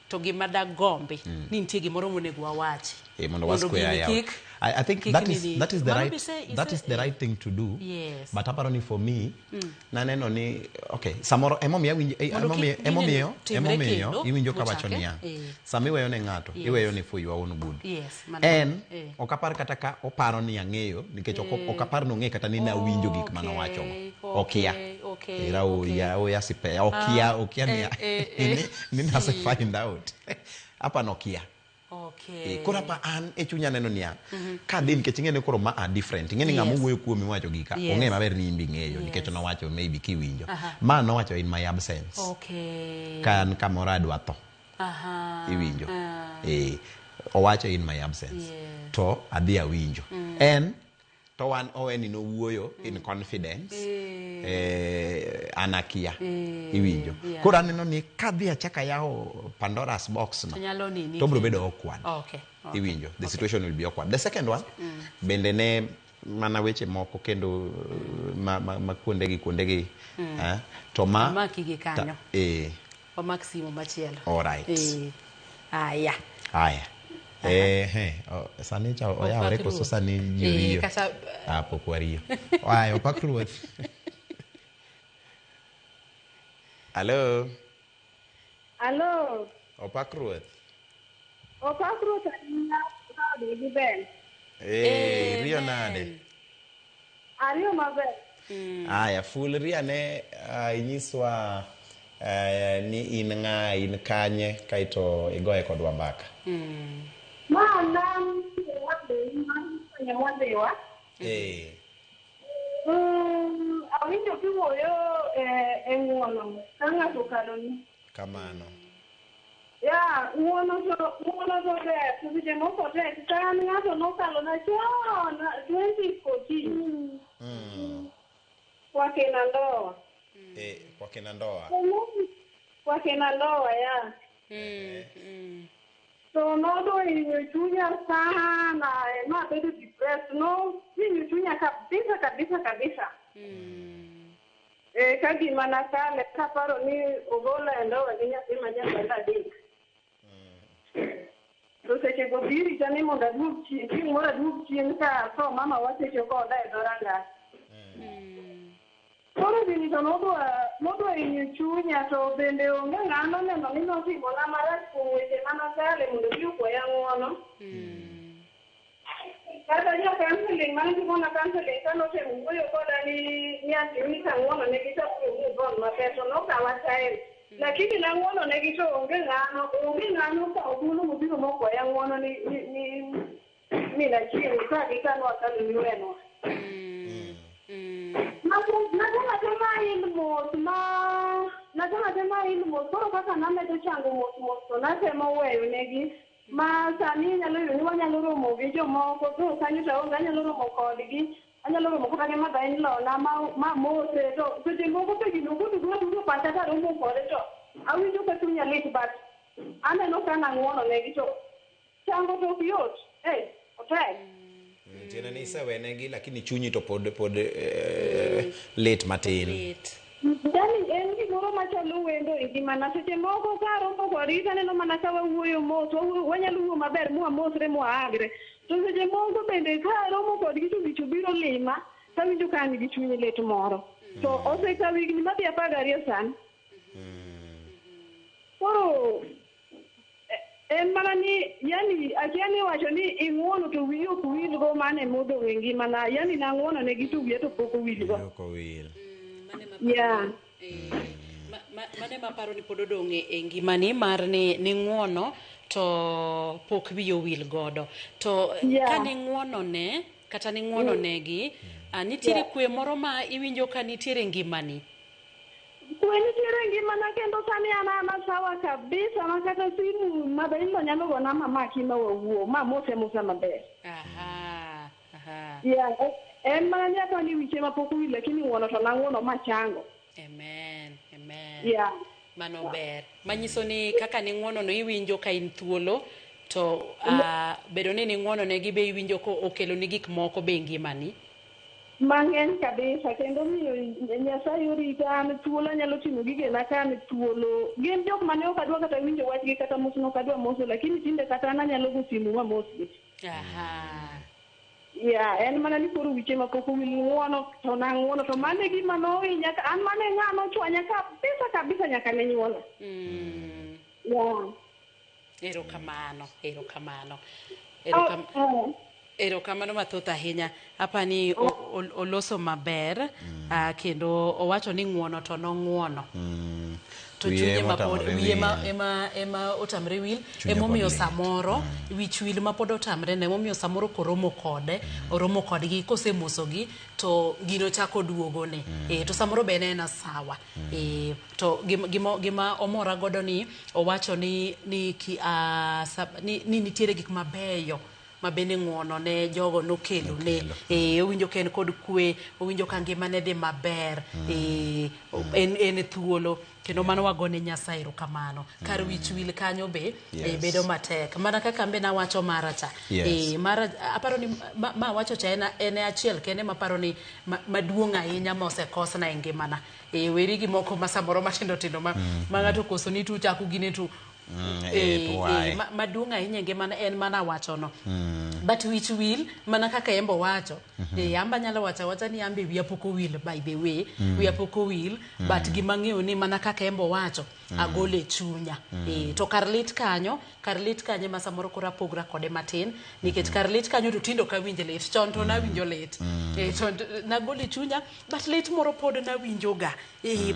to gima dagombi ni nitie gimoro monego wawachi. Mondo wa square gini out. I think kik that is nini. that is the Mano right be that is the right thing to do. Yes. But aparo ni for me, naneno ni okay, samoro emomiyo awinjo Mondo emomiyo kik gini emomiyo timre emomiyo kendo, iwinjo kawacho muchake. niya. Sama iweyo ne ng'ato, iweyo ne for your own good. Yes, mano. En ok apar kata ka oparo ni ang'eyo nikech ok apar ni ong'e kata ni nawinjo gik manowacho go. Okia. Era oya oya sipe okia okia ni ni nase find out. Apa nokia. Koro apa an e chunya neno niya, kadhi nikech ing'e ni koro ma a different. Ing'e ni ng'ama owuoyo kuomi wacho gika, ong'e maber ni in be ing'eyo nikech nowacho maybe kiwinjo. Ma nowacho in my absence. Ka an kamoro adwa tho. Iwinjo. Owacho in my absence. To adhi awinjo. En to wan oweni nowuoyo in confidence. An akia. Iwinjo. Koro aneno ni kadhi achaka yawo Pandora's box no, To nyalo nini to biro kendo. bedo awkward. Iwinjo. The situation will be awkward. The second one, bende ne mana weche moko kendo ma kuondegi to ma Omaki gi kanyo. Omak simu machielo. All right. Aya. Aya. Sani cha oyawore koso sani ji riyo? Pok wariyo. Aya, opak ruoth. Hello. Hello. Opak ruoth. Opak ruoth ahinya gi Ben. Riyo nade? Ariyo maber. Aya, ful riane inyiswa ni in ng'a, in kanye, kaeto igoye kodwa mbaka. Ma nam mwadhiwa. Awinjo kiwuoyo e ng'uono ka ng'ato okaloni. Kamano. Ya, ng'uono to ber, to seche moko tek. Ka an ng'ato nokalona chon 2014. Kwa kina ndoa. Kwa kina ndoa. Kwa kina ndoa, ya. To nodo hinyo chunya sana, nabedo depressed, no hinyo chunya kabisa kabisa kabisa. Ka gima nakale kaparo ni ogola e ndoa gi nyathi ma jandalo adek. To sechego birita ni mondo aduog chien, chieng' moro aduog chien ka atho mama wasecho koda e dhorangach. Koro gini to nodwa hinyo chunya, to bende onge ng'ama noneno ni notimona marach kuom weche manakale mondo obi okwaya ng'uono. Kata jo counseling mane timona counseling ka notemo wuoyo koda ni atimni ka ng'uono negi to abiro move on maber, to nokawa time. Lakini nang'uono negi to onge ng'ano okawo thuolo mobiro mokwaya ng'uono ni min achieng' ka gi ka nwakalo ni wenwa. Natema il mos, koro kaka namedo chango mos mos to natemo weyo negi ma sani inyalo yudo ni wanyalo romo gi jomoko to kanyo to onge, anyalo romo kodgi, anyalo romo kata gi mother in law na ma mose, to seche moko be gino koduogo aduogo pacha taromo kode to awinjo ka chunya lit, but aneno ka nang'uono negi to chango to ok yot. Otek. Tiende ni isewenegi lakini chunyi to pod lit matin. Yani en gimoro machalo wendo e ngimana. Seche moko ka aromo kodgi to aneno mana ka wawuoyo mos, wanyalo wuoyo maber mwamosre mwaagre. To seche moko bende ka aromo kodgi to wich obiro lima, tawinjo ka an gi chuny lit moro. To osekawo higni madhi 12 sani. Koro en mana ni yani akia ni wacho ni ing'uono to wiyi ok wilgo, mano emodong' e ngimana. Yani nang'uono negi to wiya to pok owilgo. Ok owil. Yeah. Mane maparo ni pod odong' e ngimani mar ni ng'uono to pok wiyi owil godo. To ka ning'uono ne kata ning'uono negi, nitiere kwe moro ma iwinjo ka nitiere ngimani. Kwe nitiere ngimana kendo sani an ana sawa kabisa ma kata simu mother in law nyalo gona mamaki ma wawuo ma mose mosa maber. Yeah, en mana ni apani wiche ma pok owil, lakini ng'uono to nang'uono machango. Amen. Amen. Yeah. Mano ber. Manyiso ni kaka ning'uono no iwinjo ka in thuolo to bedo ni ning'uono negi be iwinjo ko okelo ni gik moko be e ngimani. Mang'eny kabisa kendo miyo Nyasaye orita an thuolo anyalo timo gigena ka an thuolo. Gin jok mane ok adwa kata winjo wachgi kata mos ne ok adwa moso lakini tinde kata an anyalo go simu mamosgi. Aha. Ya, en mana ni koro wiche ma pok owil ng'uono to nang'uono to mano e gima nohinya an mano e ng'a nochwanya kabisa kabisa nyaka ne nyuola. Ya. Erokamano, erokamano. Erokamano mathoth ahinya. Apani oloso maber kendo owacho ni ng'uono to nong'uono. To Wiye chunye ma pod ema otamore wiye ma wil. ema otamre wil Chunye emomiyo pod lit. samoro wich wil ma pod otamre no emomiyo samoro koromo kode oromo kodgi kosemosogi to gino chako duogone. To samoro be en ena sawa. To gima omora godo ni owacho ni ni ki, ni, ni nitiere gik mabeyo ma bende ng'uono ne jogo nokelo ne. Owinjo ka en kod kwe, owinjo ka ngimane dhi maber. En thuolo kendo mano wagone Nyasaye erokamano. Kar wich wil kanyo be bedo matek. Mana kaka an be nawacho mara cha. Mara aparo ni ma wacho cha en achiel kende maparo ni maduong' ahinya ma osekosna e ngimana. Weri gi moko ma samoro matindo tindo ma ng'ato okoso ni tu chako gine tu maduong' ahinya e ngimana en mana wachono. But wich wil mana kaka embo wacho. Amba nyalo wacho awacha ni ambe wiya pok owil by the way. Wiya pok owil but gima ang'eyo ni mana kaka embo wacho agolo e chunya. To kar lit kanyo ma samoro koro apogra kode matin nikech kar lit kanyo to tindo ok awinj lit. Chon to nawinjo lit. To nagolo e chunya but lit moro pod nawinjoga.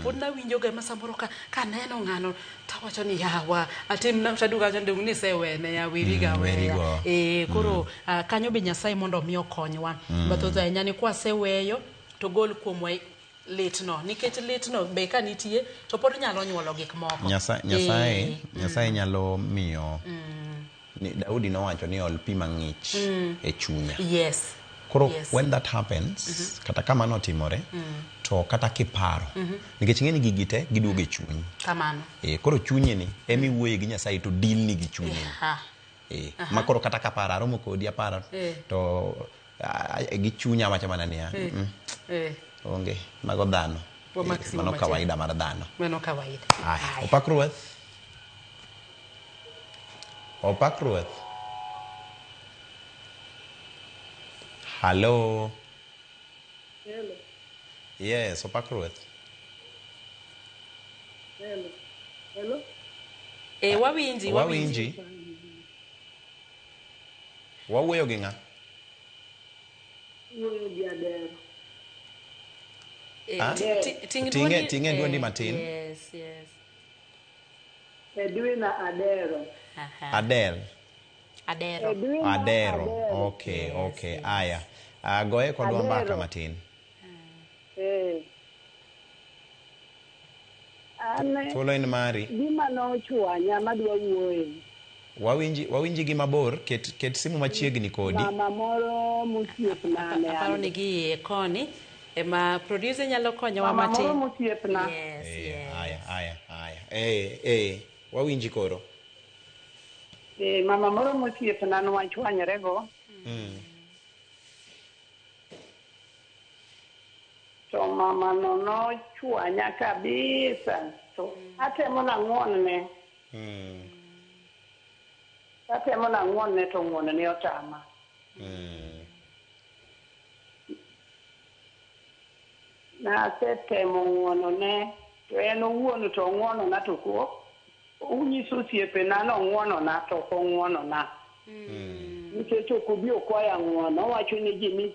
Pod nawinjoga ma samoro ka kaneno ng'ano tawacho ni yawa atim na taduogo awacho ni dong' nisewene ya weriga weya. Koro kanyo be Nyasaye mondo omi okonywa. Mathoth ahinya ni kwaseweyo to gol kuomwa litno nikech litno be ka nitie to pod nyalo nyuolo gik moko. Nyasaye nyalo miyo ni Daudi nowacho ni ol pi mang'ich e chunya. Yes. Koro when that happens, kata kama notimore, to kata kiparo, nikech ing'e ni gigi te giduogo e chunyi. Kamano. Koro chunyi ni ema iwuoye gi Nyasaye to deal ni gi chunyi ni. Ma koro kata kaparo aromo kodi aparo to gi chunya awacho mana niya, onge mago dhano. Mano kawaida mar dhano. Mano kawaida. Aya, opak Ruoth. Opak Ruoth. Hello. Hello. Yes, opak Ruoth. Hello. Hello. Wawinji, wawinji. Wawuoyo gi ng'a? Wuoyo gi Adero. Ting'e dwondi matin. Yes, yes. Edwina Adero. Adel. Adero. Adero. Okay, okay. Aya. Goye kodwa mbaka matin. Thuolo en mari. Gima nochwanya madwa wuoye. Wawinji gi mabor, ket simu machiegni kodi. Mama moro mosiepna ne aparo ni gi koni ema producer nyalo konyowa matin. Mama moro mosiepna. Yes, yes. Aya, aya, aya. Wawinji koro. Mama moro mosiepna nwachwanyrego. To mama no nochwanya kabisa. To atemo nang'uonne. Atemo nang'uonne to ng'uonne otama. Nasetemo ng'uonone to en owuon to ong'uonona to ok onyiso osiepena ni ong'uonona to ok ong'uonona. Nikech ok obi okwaya ng'uono, owacho ne ji ni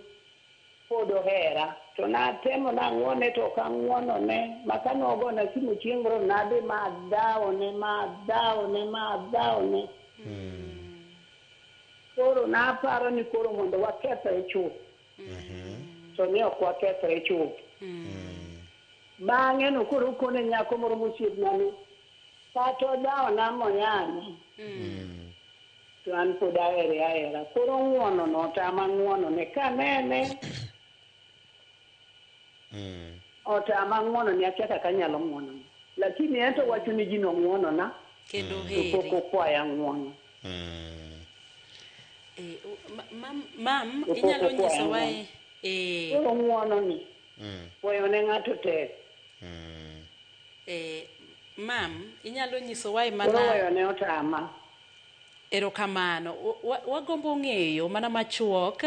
pod ohera. To natemo nang'uone to ok ang'uonone. Ma kane ogona simu chieng' moro nadhi madhawone, madhawone, madhawone. Koro naparo ni koro mondo wakethre chuth. To ne ok wakethre chuth. Bang'e no koro okone nyako moro mosiepna ni kata odhawona moyanya. To an pod ahere ahera. Koro ng'uono no otama ng'uonone. Kanene otama ng'uonone akia kaka anyalo ng'uonone. Lakini ento wacho ni ji nong'wonona Kendo to heri. pok okwaya ng'wono. Mam, To pok inyalo okwaya nyisowa ng'wono. e Koro ng'wono ni weyo ne ng'ato tek. Mam, inyalo nyisowa e Koro mana weyo ne otama. Erokamano. Wagombo ng'eyo mana machuok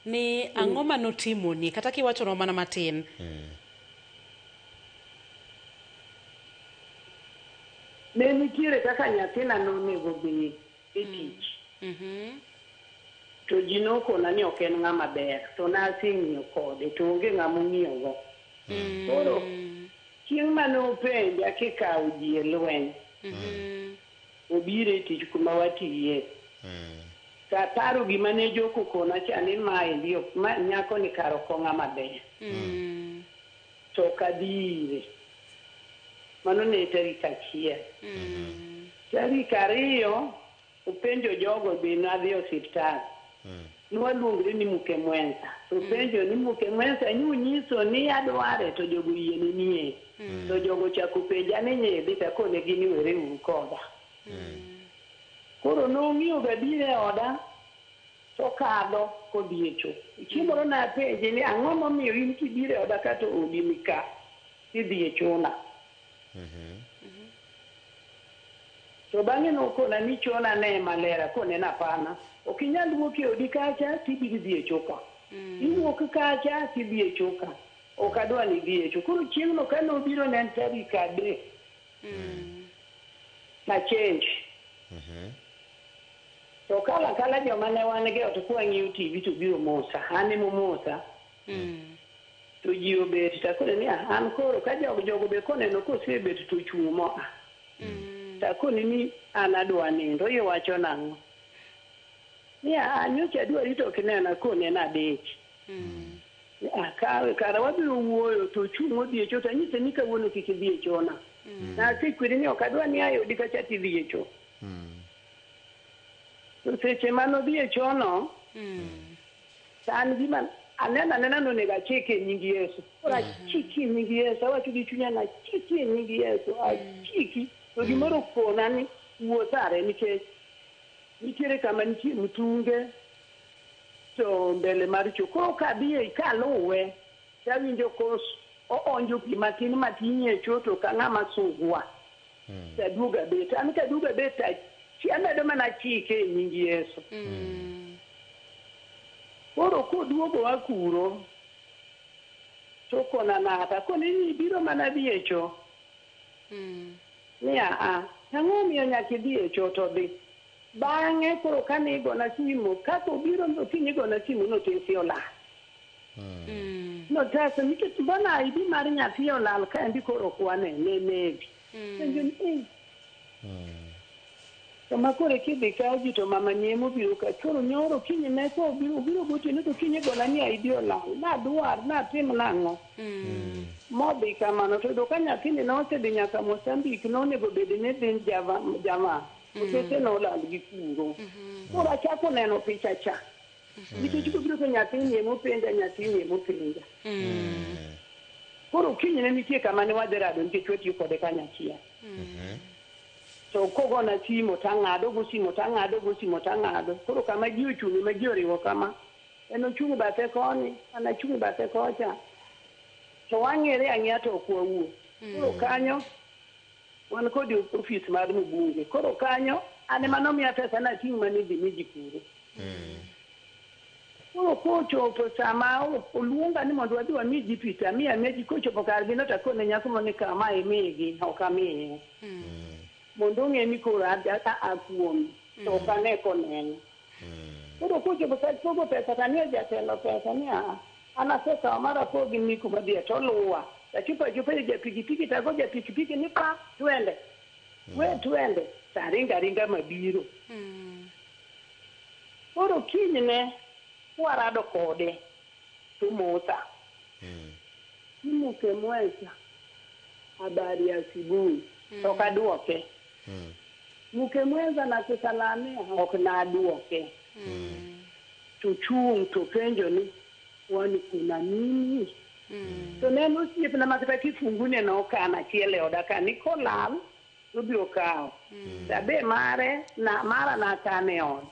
ni ang'o manotimoni kata kiwachonwa mana matin. Ne nitiere kaka nyathina nonego dhi e tich. To ji nokona ni ok en ng'ama ber, to naseng'iyo kode to onge ng'ama ong'iyogo. Koro chieng' mane openja kikawo ji e lweny, obiro e tich kuma watiye. To aparo gima ne jok okona cha ni maendi ok ma nyako ni kar ok ong'ama ber. To ok adhi ire. Mano ne tarik 1. Tarik 2 openjo jogo be nadhi osiptal. Nwaluongre ni Muke Mwenza. To penjo ni Muke Mwenza nyunyiso ni adware to jogo yie ni nie. To jogo chako penja ni nyidhi takone gini were uru koda. Koro nong'iyo gabiro e oda to kadho kodhi e cho. Chieng' moro napenje ni ang'o momiyo in kibiro e oda ka to odi ni ka idhi e chona. To bang'e nokona ni chona ne maler, akone ni hapana. Ok inyal wuok e odi kacha tibiro dhi e choka. Iwuok kacha tidhi e choka. Ok adwa ni idhi e cho. Koro chieng'no kane obiro ne en tarik 3. Na change. To kala kala joma ne wan go to kwang'iyo TV to biro mosa. An ema omosa. To ji obet takone ni an koro ka jogo be koneno kosebet to ochung' moa. Takone ni an adwa nindo, iwacho nang'o? Ni nyocha adwari to ok inena, akone nadich. Kara wabiro wuoyo to ochung' odhi e cho to anyise ni kawuono kik idhi e chona. Nasekweri ni ok adwa ni ae odi kacha tidhi e cho. To seche manodhi e chono, to an gima aneno anena nonego achike e nying Yesu. Koro achiki e nying Yesu, awacho gi chunya ni achiki e nying Yesu, achiki. To gimoro okona ni wuoth are nikech nitiere kama nitie mtunge to mbele mar cho. Koro kadhiye kaluwe tawinjo kos oonjo pi matin matin e cho to ka ng'ama sugwa. Taduogo abet. An kaduogo abet amedo mana chike e nying Yesu. Koro koduogo kuro to kona nata kone ni ibiro mana dhi e cho. Ni ang'o miyo nyaka idhi e cho to dhi. Bang'e koro kane igona simu, kaka obiro okinyi igona simu notesi olal. Notese nikech mbona ID mar nyathi olal kaendi koro ok wanene negi. Penjo ni To ma koro kidhi kaw ji to mama ni emobiro ka koro nyoro kinyi ne ko obiro gotieno to kinyi gona ni ID olal. Nadwar natim nang'o. Modhi kamano to yudo ka nyathini nosedhi nyaka Mozambique nonego bed ni dhi Java. Otese nolal gi kuro. Koro achako neno picha cha. Nikech kobiro to nyathini emopenja nyathini emopenja. Koro kiny ne nitie kama ne wadhi rado nikech watiyo kode kanyachiel. To kogona simo tang'ado go simo tang'ado go simo tang'ado. Koro kama ji ochung'e ma ji oriwo kama. En ochung' bathe koni, an achung' bathe kocha. To wang'ere ang'eya to ok wawuo. Koro kanyo wan kod ofis mar mbunge. Koro kanyo an ema nomiya pesa nating' mane idhi mi ji kuro. Koro kochopo sama oluonga ni mondo wadhi wami ji pi to amiyo amiya ji kochopo kargi no takone nyako moro ni kama imigi ok amiye. Mondo ong'e ni koro a kuome to ok ane koneno. Koro kochopo sa pogo pesa tamiyo jatelo pesa ni an asekawo mar apogi ni kuma dhiye to oluwa. Tachopo achopa e ja pikipiki tago ja pikipiki ni pa twende. We twende taringa ringa mabiro. Koro kinyne warado kode to mosa. Muke Mwenza habari ya asubuhi to kaduoke. Muke Mwenza nakusalamia ok naduoke. To chung' to penjo ni wani kuna nini? To ne en osiepna ma kata kifungune nokano achiel e oda ka ni kolal obiro kawo. Tabe mare na mara nakane e ot.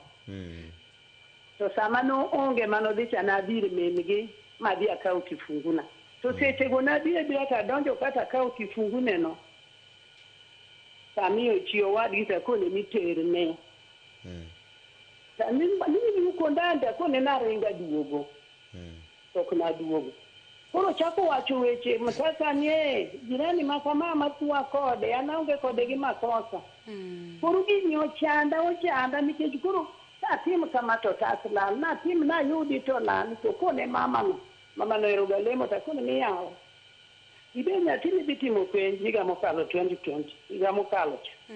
To sama noonge manodhi cha nadhi ir min gi madhi akawo kifunguna. To sechego nadhi abira tadonjo kata akawo kifungune no. Tamiyo chi owadgi takone ni terne. Ni yuko ndani takone naringa duogo. To ok naduogo. Koro chako wacho weche sasa ni jirani ma kama matwa kode an aonge kode gi makosa. Koro gini ochanda nikech koro atim kama to tas lal natim nayudi to lal to kone mamano mamano ero ga lemo takone ni yawa ibe nyathini dhi timo penj higa mokalo 2020 higa mokalo cha.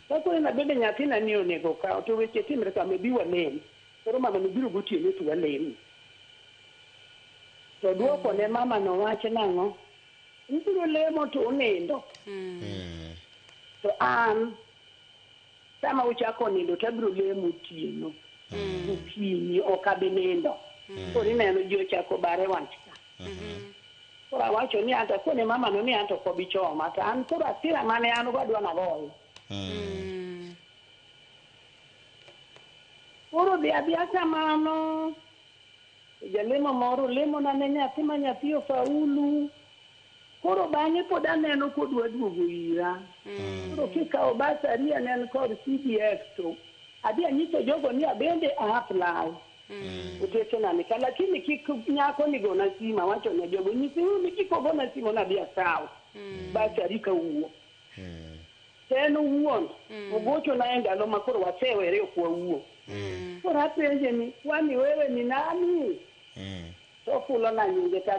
Takone nabende nyathina ni onego kaw to weche timre kama bi walem. Koro mamano biro gotieno to walem. To duoko ne mama no wach nang'o? Ubiro lemo to unindo. To an sama uchako nindo to abiro lemo otieno. Okinyi ok abi nindo. Koro ineno ji ochako bare wach ka. Koro awacho ni anto kone mama no ni anto ok obi choma to an koro asira mane an go adwa nagoyo. Koro dhi adhiya kamano. Jalemo moro lemo na ne nyathi ma nyathi ofaulu. Koro bang'e pod aneno kodwa duogo ira. Koro kikawo bursary ne en kod CDF to adhi anyiso jogo ni abende a apply. Otesena ni ka lakini kik nyako ni gona simu awacho ne jogo nyisiuru ni kik ogona simu nadhi akaw. Bursary kawuok. To en owuon ogochona e ndalo ma koro wasewere ok wawuo. Koro apenje ni kwani wewe ni nani? To ofulo na nyinge to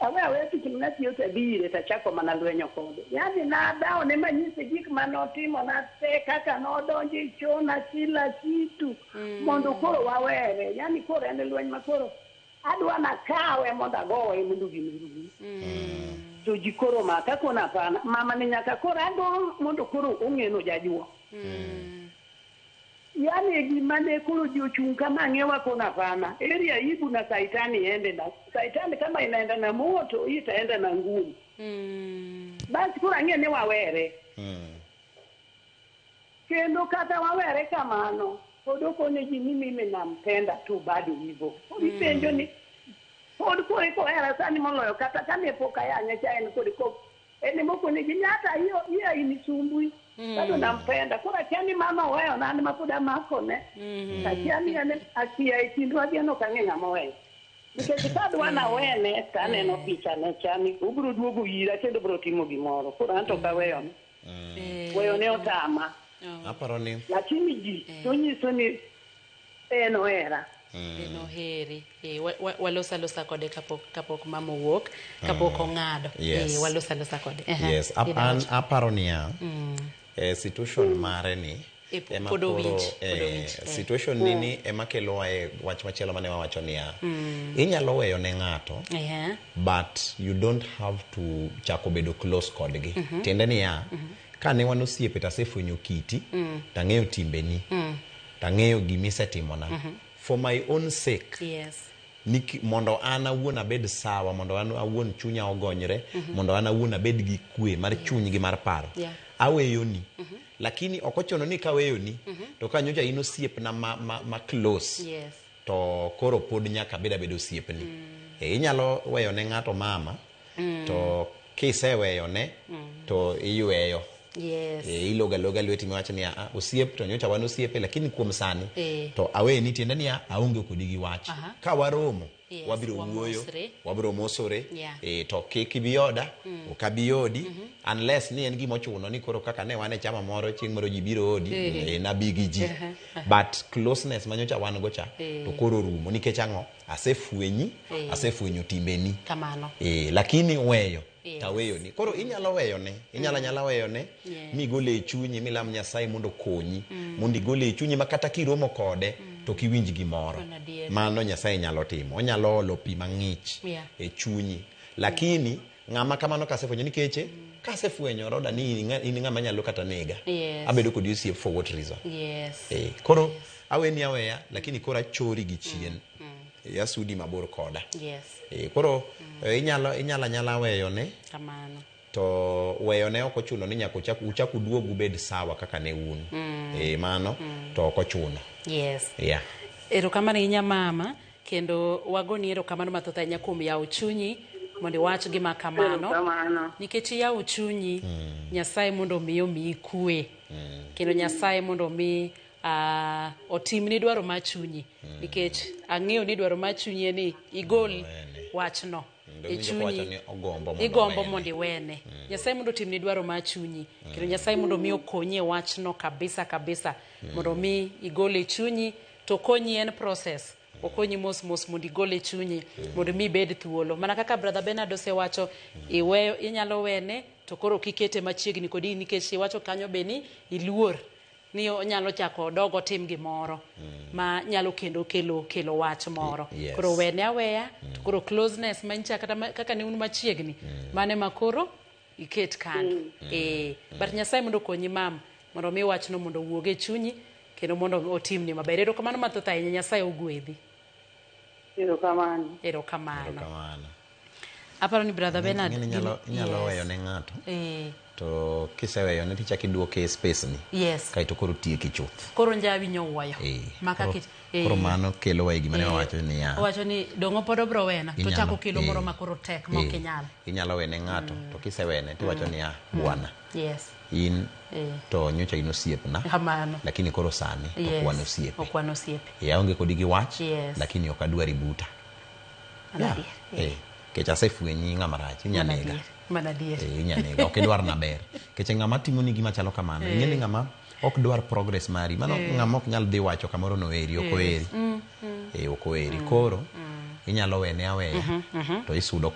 awe aweya tich manatiyo to adhi ire tachako mana lwenyo kode. Yani nadhawone manyise gik manotimona te kaka nodonjo e chona kila kitu mondo koro wawere. Yani koro en lweny ma koro adwa nakawe mondo agoye mondo gini orum. To ji koro maka kona hapana mama ni nyaka koro ago mondo koro ong'e ni ojajuok. Yani gima ne koro ji ochung' kama ng'ewa kona hapana. Eri aibu na saitani ende na saitani kama inaenda na moto hii itaenda na ngumi. Basi koro ang'e ni wawere. Kendo kata wawere kamano pod okone ji ni mimi nampenda tu bado hivyo. Koro ipenjo ni pod koro kohera sani moloyo kata kane pok ayanye cha en kod ko en mokone ji ni hata hiyo hiyo hainisumbui. Bado nampenda. Koro akia ni mama oweyo na an ma pod amakone. Akia ni an akia e kindwa gi en ok ang'e ng'ama oweyo. Nikech kadwa nawene to aneno pichane cha ni obiro duogo ira kendo obiro timo gimoro. Koro an to ok aweyone. Weyone otama. Aparo ni Lakini ji to nyiso ni en ohera. En oheri. Waloso alosa kode kapok mama owuok, kapok ong'ado. Waloso alosa kode. Yes, an aparo niya, situation mare ni ema pod koro owinj, pod owinj. Situation ni ni ema kelowa e wach machielo mane wawacho niya, inyalo weyo ne ng'ato but you don't have to chako bedo close kodgi. Tiende niya, kane wan osiepe to asefwenyo kiti, tang'eyo timbeni, tang'eyo gimisetimona. For my own sake, mondo an awuon abed sawa, mondo an awuon chunya ogonyre, mondo an awuon abed gi kwe mar chuny gi mar paro. Aweyoni. Lakini ok ochuno ni kaweyoni, to ka nyocha in osiepna ma close, to koro pod nyaka abed abeda osiepni. Inyalo weyo ne ng'ato mama, to kiseweyone, to iyweyo. Ilogo aloga lweti miwacho ni "Ah, osiep to nyocha wan osiepe lakini kuom sani to aweni tiende niya aonge kodi gi wach. Ka waromo wabiro wuoyo, wamosre. Wabiro mosore, to kik ibi oda, ok abi odi, unless ni en gima ochuno ni koro kaka ne wan e chama moro chieng' moro ji biro odi, nabi gi ji. But closeness manyocha wan go cha, to koro orumo nikech ang'o? Asefwenyi, asefwenyo timbeni. Kamano. Lakini weyo, taweyoni. Koro inyalo weyone, inyalo anyala weyone, migole e chunyi, milam Nyasaye mondo okonyi, mondo igole e chunyi ma kata kiromo kode, to ok iwinj gimoro. Mano adier. Mano Nyasaye nyalo timo. Onyalo olo pi mang'ich e chunyi. Lakini ng'ama kamano kasefwenyo nikech kasefwenyo roda ni in ng'ama nyalo kata nega. Abedo kodi osiep for what reason? Koro aweni aweya, lakini koro achori gi chien. Asudi mabor koda. Yes. Koro inyalo anyala weyone. Kamano. To weyone ok ochuno ni nyaka uchak uduog ubed sawa kaka ne un. Mano to ok ochuno. Yes. Yeah. Erokamano ahinya mama, kendo wagoni erokamano mathoth ahinya kuom yawo chunyi mondo iwach gima kamano. Nikech iyawo chunyi, Nyasaye mondo omi omiyi kwe. Kendo Nyasaye mondo omi otimni dwaro mar chunyi. Nikech ang'eyo ni dwaro mar chunyi en ni igol wachno. E chunyi igombo mondo iwene. Nyasaye mondo otimni dwaro mar chunyi. Kendo Nyasaye mondo omi okonyi e wachno kabisa kabisa. Mondo omi igol e chunyi, to konyi en process. Okonyi mos mos mondo igol e chunyi, mondo mi ibed thuolo. Mana kaka Brother Bernard osewacho, iweyo, inyalo wene, to koro kikete machiegni kodi nikech iwacho kanyo be ni iluor ni onyalo chako dog otim gimoro ma nyalo kendo kelo wach moro. Yes. Koro wene aweya, to koro closeness manyicha kata kaka ne un machiegni, mane ma koro iket kando. But Nyasaye mondo okonyi mam, mondo mi wachno mondo owuog e chunyi, kendo mondo otimni maber. Erokamano mathoth ahinya, Nyasaye ogwedhi. Erokamano. Erokamano. Erokamano. Aparo ni Brother Bernard inyalo weyo ne ng'ato. To kiseweyone tichako iduoke e space ni. Yes. Kaeto koro tieki chuth. Koro njawi nyowuoyo. Maka Koro mano kelo wa e gima ne wawacho niya. Owacho ni dong'o pod obro wena, to chako kelo moro ma koro tek ma ok inyal. Inyalo wene ng'ato, to kisewene tiwacho niya, bwana. Yes. In to nyocha in osiepna. Kamano. Lakini koro sani ok wan osiepe. Ok wan osiepe. Aonge kodi gi wach, Yes. lakini ok adwari buta. Mana adier. Kech asefwenyi ng'ama rach, inya nega. Mana adier. Inya nega, ok idwar na ber. Kech ng'ama timoni gima chalo kamano, ing'e ni ng'ama ok dwar progress mari, mano ng'ama ok nyal dhi wacho kamoro no eri, ok oeri. Ok oeri. Koro inyalo wene aweya, to isudo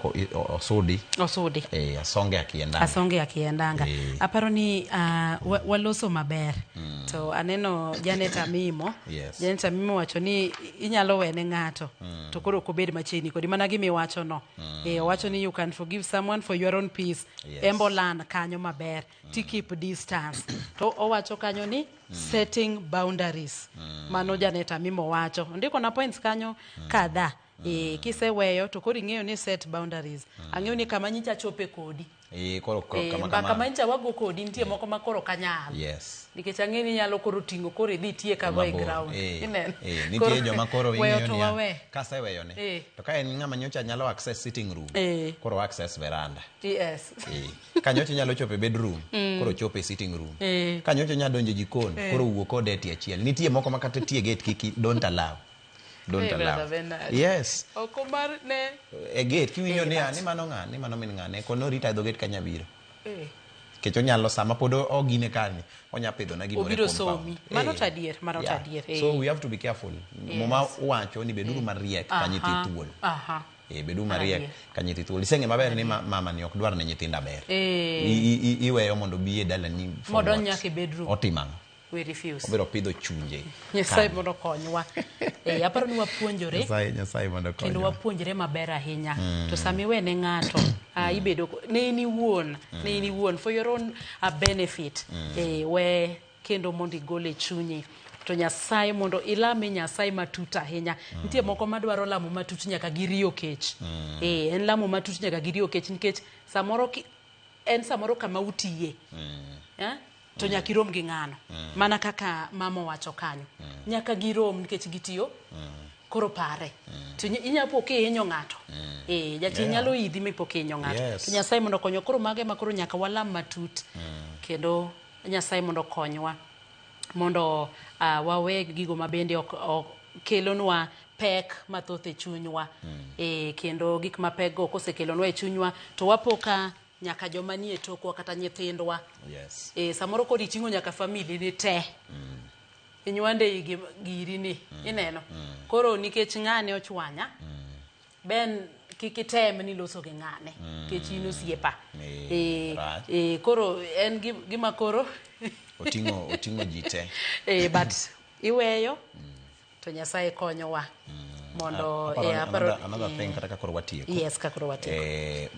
osudi. Osudi. Asonge akiendanga. Asonge akiendanga. Aparo ni waloso maber. To aneno Janet Amimo. Yes. Janet Amimo wacho ni inyalo wene ng'ato. To koro ok obed machiegni kodi mana gima iwacho no. Owacho ni you can forgive someone for your own peace. Yes. Embo lan kanyo maber. To keep distance. To owacho kanyo ni setting boundaries. Mano Janet Amimo wacho. Ondiko na points kanyo kadha. Kiseweyo to koro ing'eyo ni set boundaries. Ang'eyo ni kama nyicha chope kodi. Koro kama kama nyicha wago kodi nitie moko ma koro kanyal. Yes. Nikech ang'e ni nyalo koro ting'o koro idhi tie kago e ground. Ineno. Nitie joma koro ing'eyo ni kaseweyo ne. To ka en ng'ama nyocha nyalo access sitting room, koro access veranda. Yes. Ka nyocha nyalo chopo e bedroom, koro chopo e sitting room. Ka nyocha nyalo donjo e jikon, koro wuok kode e tie achiel. Nitie moko ma kata tie gate kiki don't allow. Don't allow. Yes. Oko mar ne e gate kiwinjo ni ni mano ng'a, ni mano min ng'ane, kono rita e dho gate kanya biro. Kech onyalo sama pod ogine kani, onya pidho na gimoro e Obiro compound. somi. Mano to adier, mano to adier. So we have to be careful. Muma wacho ni beduru mariek ka nyithi thuol. Beduru mariek ka nyithi thuol. Iseng'e maber ni mama ni ok dwar ne nyithinda ber. Iweyo mondo obi e dalani. Mondo nyaka e bedroom. Otim ang'o? We refuse. Obiro pidho chunje. Nyasaye mondo okonywa. Aparo ni wapuonjore. Nyasaye mondo okonywa. Kendo wapuonjre maber ahinya. To sama iwene ng'ato, ibedo ne in iwuon, ne in iwuon for your own benefit. We kendo mondo igol e chunyi. To Nyasaye mondo ilame Nyasaye matut ahinya. Nitie moko madwaro lamo matut nyaka giriyo kech. En lamo matut nyaka giriyo kech nikech samoro en samoro kama utiye. To nyaka irom gi ng'ano. Mana kaka mama owacho kanyo. Nyaka girom nikech gitiyo. Koro pare. To inyalo po kihinyo ng'ato. Jachien nyalo idhi mipo kihinyo ng'ato. To Nyasaye mondo okonywa. Koro mago ema koro nyaka walam matut. Kendo Nyasaye mondo okonywa. Mondo wawe gigo mabende ok kelonwa pek mathoth e chunywa. Kendo gik mapekgo kosekelonwa e chunywa to wapoka nyaka joma nie tokwa kata nyithindwa. Yes. Samoro koro iting'o nyaka family ni te. Inywande igi giri ni. Ineno. Koro nikech ng'ane ochwanya, Ben kik item ni loso gi ng'ane. Nikech in osiepa. Koro en gima koro oting'o ji te. But iweyo to Nyasaye konyowa. Mondo another thing kata ka koro watieko. Yes, ka koro watieko.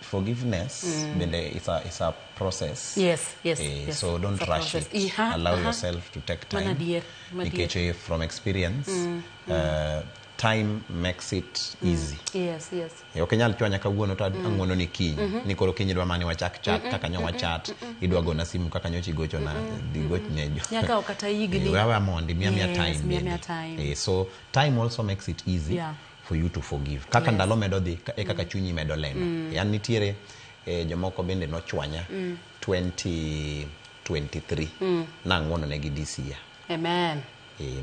Forgiveness bende is a process. Yes, yes, yes. So don't rush it. Allow yourself to take time. Mana adier. Nikech from experience, Time makes it easy. Yes. Ok inyal chwanya kawuono to ang'uono ni kiny. Ni koro kiny idwa mani wachak chat kaka nyo wachat. Idwa gona simu kaka nyocha igochona. Digochne jo. Nyaka kata higni. Wewe mondi miya miya Yes, time miya bende. miya time. So time also makes it easy for you to forgive. Kaka ndalo medo dhi e kaka chunyi medo lendo. Yan nitiere jomoko bende nochwanya 2023. Nang'uono negi this year. Amen.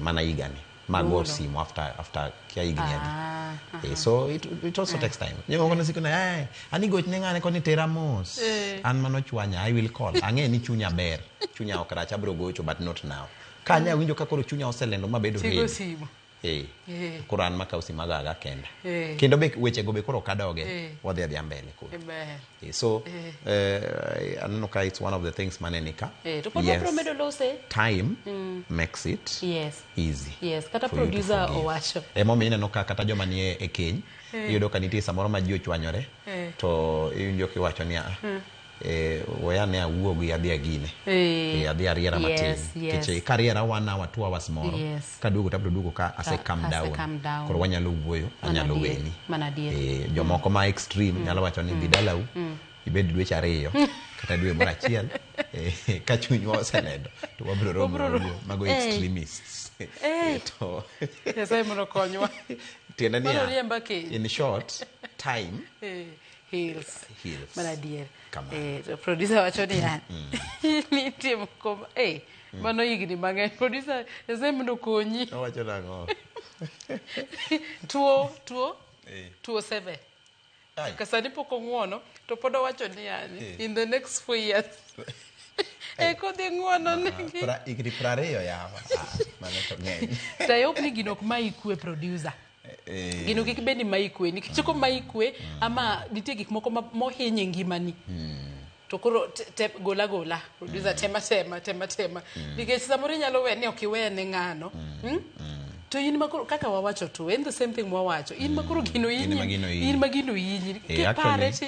Mana higani. Mago simu after kia higni adi. So it also takes time. Jomoko nosiko na ani gochne ng'ane koni tera mos. An manochwanya, I will call. Ang'e ni chunya ber. Chunya ok rach, abiro gocho but not now. Kanya winjo ka koro chunya oselendo mabedo Tigo ready. simu. Koro an makaw simu ago aga kenda. Kendo be wechego be koro ok adoge. Wadhi adhiya mbele koro. So aneno ka it's one of the things maneni ka. To pod wabiro medo lose. Time makes it easy. Yes, kata producer owacho. Emomiyo ineno ka kata joma nie e keny, iyudo ka nitie samoro ma ji ochwanyore, to iwinjo kiwacho niya, weya ne awuogi adhi agine. Adhi ariera matin. Nikech kariera 1 hour 2 hours moro, kaduogo to abiro duogo ka ase calm down. Koro wanyalo wuoyo, anyalo weni. Jomoko ma extreme nyalo wacho ni dhi dalau, ibed dweche 2 kata dwe moro achiel, ka chunywa oselendo to wabiro romo mago extremists. To Nyasaye mondo okonywa. Tiende niya, in short, time heals. Heals. Mana adier. Kamano. Producer wacho niya, nitie moko mano higni mang'eny. Producer, Nyasaye mondo okonyi. Owacho nang'o? Tuo 7. Ka sani pok ong'uono, to pod owacho niya, in the next 4 years. Kodhi ng'uono negi. Higni 20 yawa. Mano to ng'eny. To I hope ni gino ok mayi kwe, producer. Gino kik bed ni mayi kwe, nikech komayi kwe, ama nitie gik moko mohinyo e ngimani. To koro gola gola, producer tema tema tema tema. Nikech samoro inyalo we ni ok iwe ne ng'ano. To in makoro kaka wawacho to en the same thing mwawacho. In makoro gino inyi. In magino inyi. Kipare ti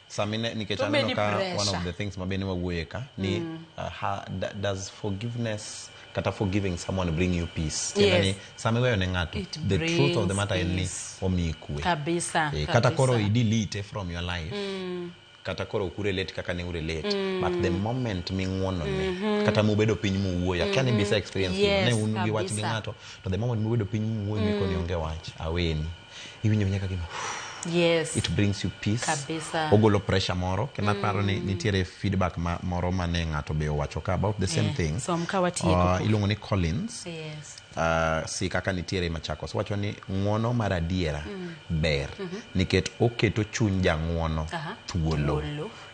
Samine nikech aneno ka one of the things mabende wawuoye ka ni does forgiveness kata forgiving someone bring you peace? Tiende ni sama iweyo ne ng'ato, the truth of the matter en ni omiyi kwe. Kabisa. Kata koro i delete from your life. Kata koro ok urelate kaka ne urelate, but the moment ming'uono ne, kata mubedo piny muwuoyo, akia ni bisa experience ne un gi wach gi ng'ato, to the moment mubedo piny muwuoyo mikoni onge wach, aweni. Iwinjo nyaka gima it brings you peace. Kabisa. Ogolo pressure moro, kendo aparo ni nitiere feedback moro mane ng'ato be owacho ka about the same thing. Iluongo ni Collins. Si kaka nitiere Machakos. Wacho ni ng'uono mar adiera ber nikech oketo chuny jang'uono thuolo.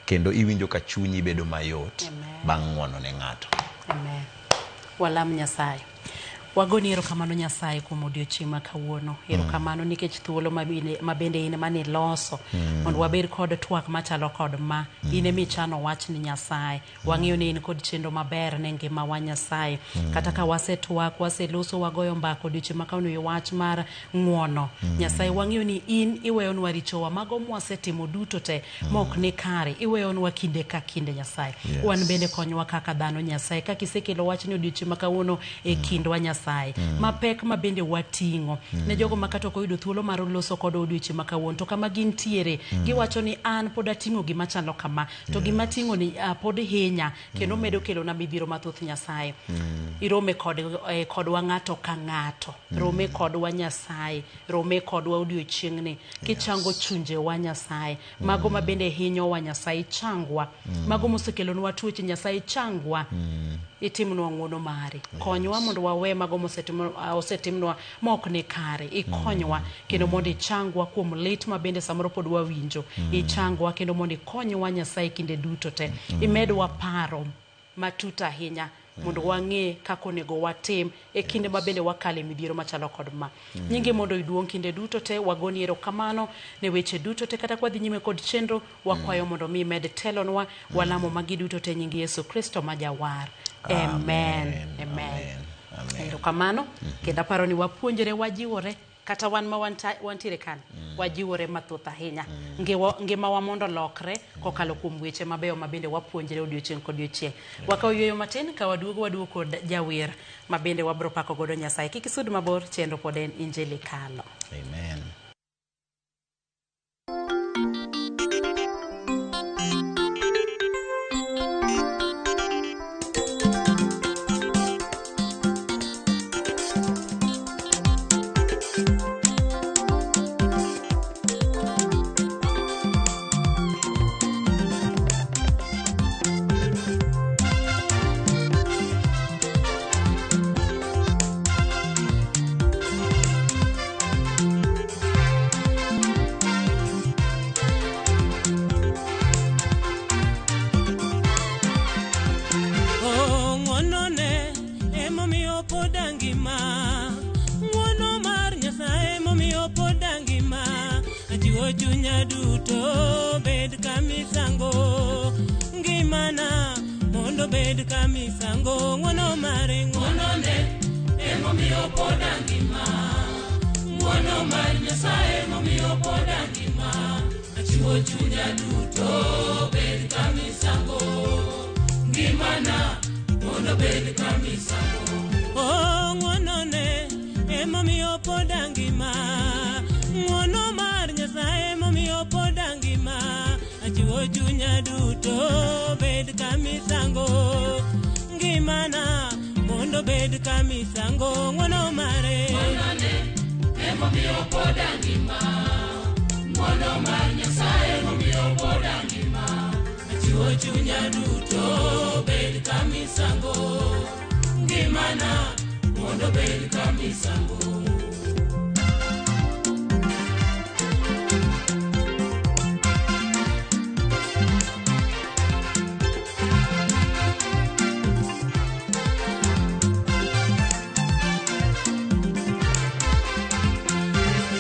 Kendo iwinjo ka chunyi bedo mayot bang' ng'uono ne ng'ato. Amen. Walam Nyasaye. Wagoni erokamano Nyasaye kuom odiochieng' ma kawuono. Erokamano nikech thuolo ma bende in ema niloso mondo wabed kod twak machalo kod ma. In ema ichano wach ni Nyasaye. Wang'eyo ni in kod chenro maber ne ngimawa Nyasaye. Kata ka wasetwak, waseloso, wagoyo mbaka odiochieng' ma kawuono e wach mar ng'uono. Nyasaye wang'eyo ni in iweyonwa richowa mago mwasetimo duto te mok ni kare. Iweyonwa kinde ka kinde Nyasaye. Wan bende konywa kaka dhano Nyasaye. Kaka isekelo wachni odiochieng' ma kawuono e kindwa Nyasaye. Mapek ma bende wating'o. Ne jogo ma kata ok oyudo thuolo mar loso kodwa odiochieng' ma kawuono to kama gintiere giwacho ni an pod ating'o gima chalo kama to gima ating'o ni pod hinya kendo medo kelona midhiero mathoth Nyasaye. Irome kodwa ng'ato ka ng'ato. Rome kodwa Nyasaye. Rome kodwa odiochieng'ni. Kichango chunjewa Nyasaye. Mago ma bende hinyowa Nyasaye changwa. Mago mosekelonwa tuoche Nyasaye changwa. Itimnwa ng'uono mari. Konywa mondo wawe mago osetimnwa ma ok ni kare. Ikonywa kendo mondo ichangwa kuom lit ma bende samoro pod wawinjo. Ichangwa kendo mondo ikonywa Nyasaye kinde duto te. Imedwa paro matut ahinya mondo wang'e kaka onego watim e kinde ma bende wakale midhiero machalo kod ma. Nyingi mondo iduong' kinde duto te, wagoni erokamano ne weche duto te kata kwadhi nyime kod chenro, wakwayo mondo mi imed telonwa, walamo magi duto te nying Yesu Kristo ma jawar. Amen. Amen. Erokamano. Kendo aparo ni wapuonjre, wajiwore. Kata wan ma wantiere kan, wajiwore mathoth ahinya. Ngimawa mondo olokre kokalo kuom weche mabeyo ma bende wapuonjre odiochieng' kodiochieng'. Wakawo yueyo matin ka waduogo waduogo kod jawer ma bende wabro pako godo Nyasaye. Kik isud mabor, chenro pod en Injili Kalo. Amen. Oh, ng'wonone emomiyo pod angima. Ng'wono mar Nyasaye emomiyo pod angima. Achiwo chunya duto bed ka misango. Ngimana mondo bed ka misango. Ng'wono mare, ng'wonone emomiyo pod angima. Ng'wono mar Nyasaye emomiyo pod angima. Achiwo chunya duto bed ka misango. Ngimana mondo bed ka misango. Oh, ng'wonone emomiyo pod angima. Ng'wono mar Nyasaye emomiyo pod angima. Achiwo chunya duto bed ka misango. Ngimana mondo bed ka misango. Ng'wono mare, ng'wonone emomiyo pod angima. Ng'wono mar Nyasaye emomiyo pod angima. Achiwo chunya duto bed ka misango. Ngimana mondo bed ka misango.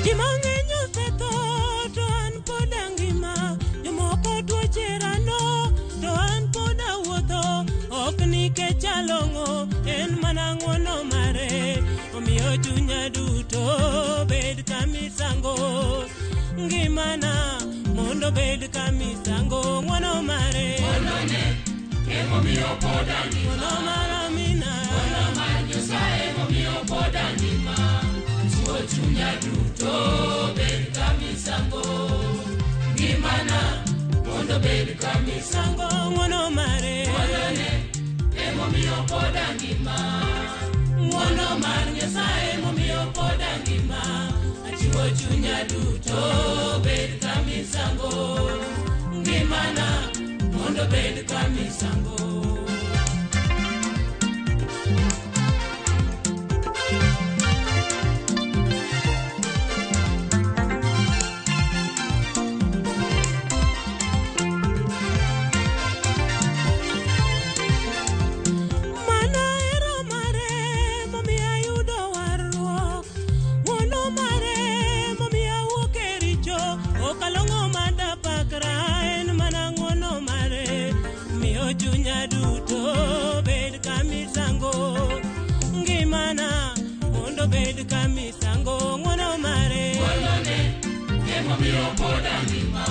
Ji mang'eny osetho to an pod angima. Jomoko tuoche rano to an pod awuotho. Ok nikech along'o, en mana ng'wono mare. Omiyo chunya duto bed ka misango. Ngimana mondo bed ka misango. Ng'wono mare, ng'wonone emomiyo pod angima. Ng'wono mar Amina, ng'wono mar Nyasaye emomiyo pod angima. Achiwo chunya duto bed ka misango. Ngimana mondo bed ka misango. Ng'wono mare, ng'wonone emomiyo pod angima. Ng'wono mar Nyasaye emomiyo pod angima. Achiwo chunya duto bed ka misango. Ngimana mondo bed ka misango. Mana hero mare momiyo ayudo warruok. Ng'wono mare momiyo awuok e richo. Ok along'o madapakra, en mana ng'wono mare. Miyo chunya duto bed ka misango. Ngimana mondo bed ka misango. Ng'wono mare, ng'wonone emomiyo pod angima.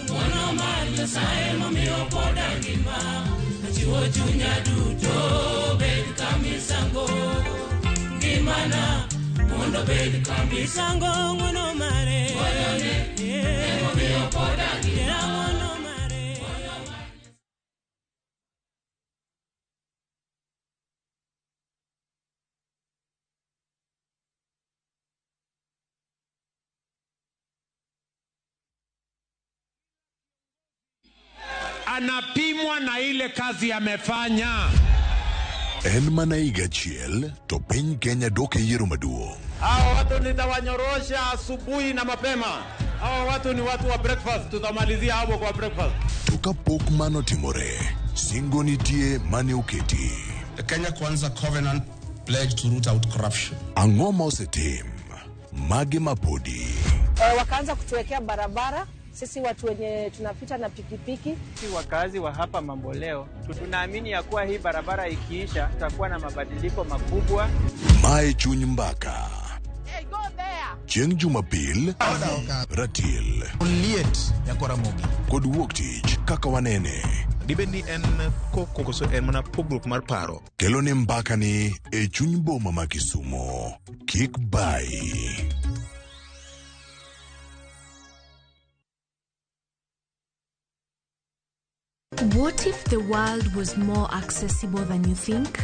Ng'wono mar Nyasaye emomiyo pod angima. Achiwo chunya duto bed ka misango. Ngimana mondo bed ka misango. Ng'wono mare, ng'wonone emomiyo pod angima. Ng'wono mare. Anapimwa na ile kazi amefanya. En mana higa achiel to piny Kenya dok e yiero maduong'. Hawa watu nitawanyorosha asubuhi na mapema. Hawa watu ni watu wa breakfast, tutamalizia hapo kwa breakfast. To kapok mano timore, singo nitie mane oketi. The Kenya Kwanza Covenant pledged to root out corruption. Ang'o ma osetim? Mage mapodi. Wakaanza kutuwekea barabara sisi watu wenye tunapita na pikipiki. Sisi wakazi wa hapa Mamboleo tunaamini ya kuwa hii barabara ikiisha tutakuwa na mabadiliko makubwa. Mae chuny mbaka. Hey, go there. Chieng' Jumapil, Ratil. Liet nyakwaramogi. Kod wuok tich kaka wanene. Dibed ni en koko koso en mana pogruok mar paro? Kelo ne mbakani e chuny boma ma Kisumo. Kik bayi. What if the world was more accessible than you think?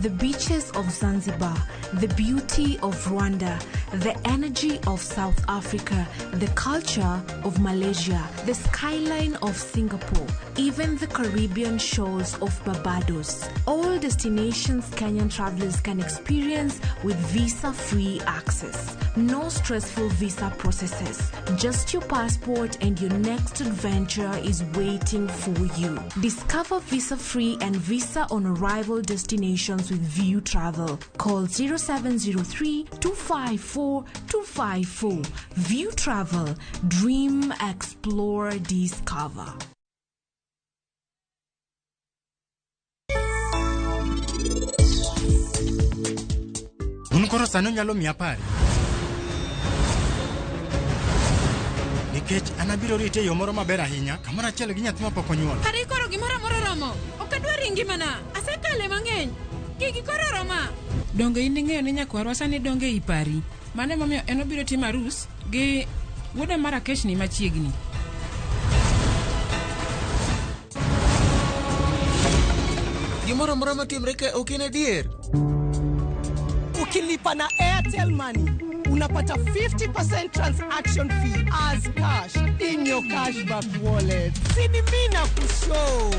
The beaches of Zanzibar, the beauty of Rwanda, the energy of South Africa, the culture of Malaysia, the skyline of Singapore, even the Caribbean shores of Barbados. All destinations Kenyan travelers can experience with visa free access. No stressful visa processes. Just your passport and your next adventure is waiting for you. Discover visa free and visa on arrival destinations with View Travel. Call 0703 254 254. View Travel. Dream, explore, discover. Un koro sani unyalo miya pari nikech an abiro rite e yo moro maber ahinya kamoro achiel gi nyathi mapok onyuol. Pari koro gimoro amora oromo. Ok adwar ngimana. Asekale mang'eny. Gigi koro oroma. Donge in ing'eyo ni nyakwarwa sani donge ei pari. Mano emomiyo en obiro timo arus gi wuoda mar Akesh ni machiegni. Gimoro amora matimre ka ok en adier. Ukilipa na Airtel Money unapata 50% transaction fee as cash in your cashback wallet. Sini mimi na kushow.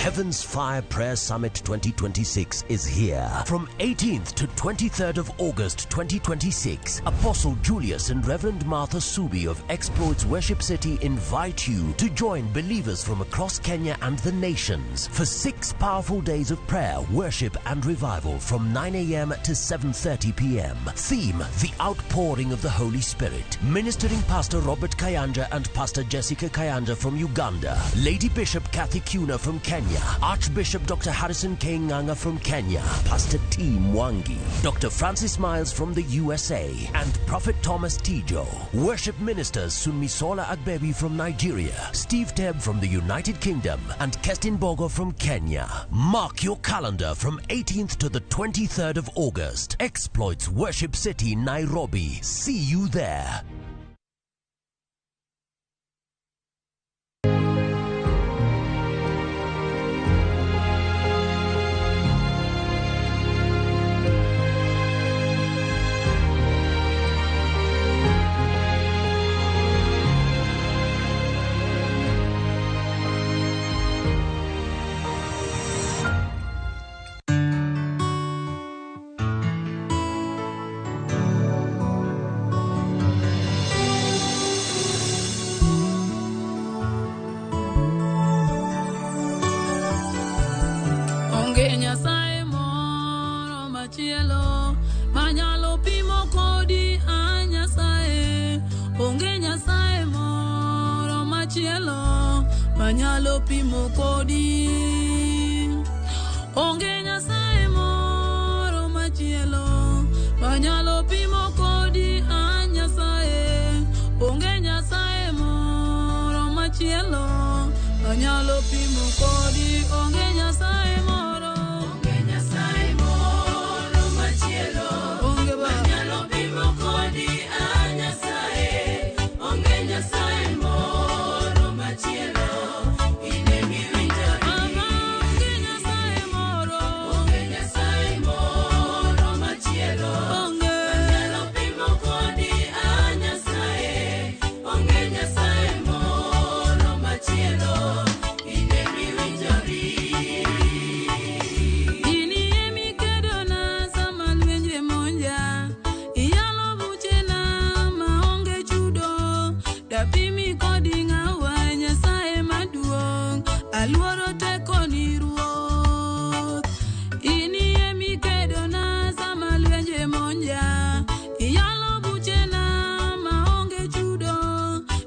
Heaven's Fire Prayer Summit 2026 is here. From 18th to 23rd of August 2026, Apostle Julius and Reverend Martha Subi of Exploits Worship City invite you to join believers from across Kenya and the nations for 6 powerful days of prayer, worship and revival from 9 a.m. to 7:30 p.m. Theme: The Outpouring of the Holy Spirit. Ministering Pastor Robert Kayanja and Pastor Jessica Kayanja from Uganda, Lady Bishop Kathy Kuna from Kenya, Archbishop Dr. Harrison K. Nganga from Kenya, Pastor T. Mwangi, Dr. Francis Miles from the USA, and Prophet Thomas Tijo. Worship ministers Sunmisola Agbebi from Nigeria, Steve Teb from the United Kingdom, and Kestin Bogo from Kenya. Mark your calendar from 18th to the 23rd of August. Exploits Worship City, Nairobi. See you there. Onge Nyasaye moro machielo manyalo pimo kodi a Nyasaye. Onge Nyasaye moro machielo manyalo pimo kodi. Onge Nyasaye moro machielo manyalo pimo kodi a Nyasaye. Onge Nyasaye moro machielo manyalo pimo kodi. Onge Nyasaye moro. Onge Nyasaye moro machielo. Onge ba. Manyalo pimo kodi a Nyasaye. Onge Nyasaye moro machielo. Ine miwinjori. Baba, onge Nyasaye moro. Onge Nyasaye moro machielo. Onge. Manyalo pimo kodi a Nyasaye. Onge Nyasaye moro machielo. Ine miwinjori. Ini emikedona sama lwenje monja. Iyalo buchena maonge chudo. Dapimi kodi ng'awa Nyasaye maduong'. Aluoro tekoni ruoth. Ini emikedona sama lwenje monja. Iyalo buchena maonge chudo.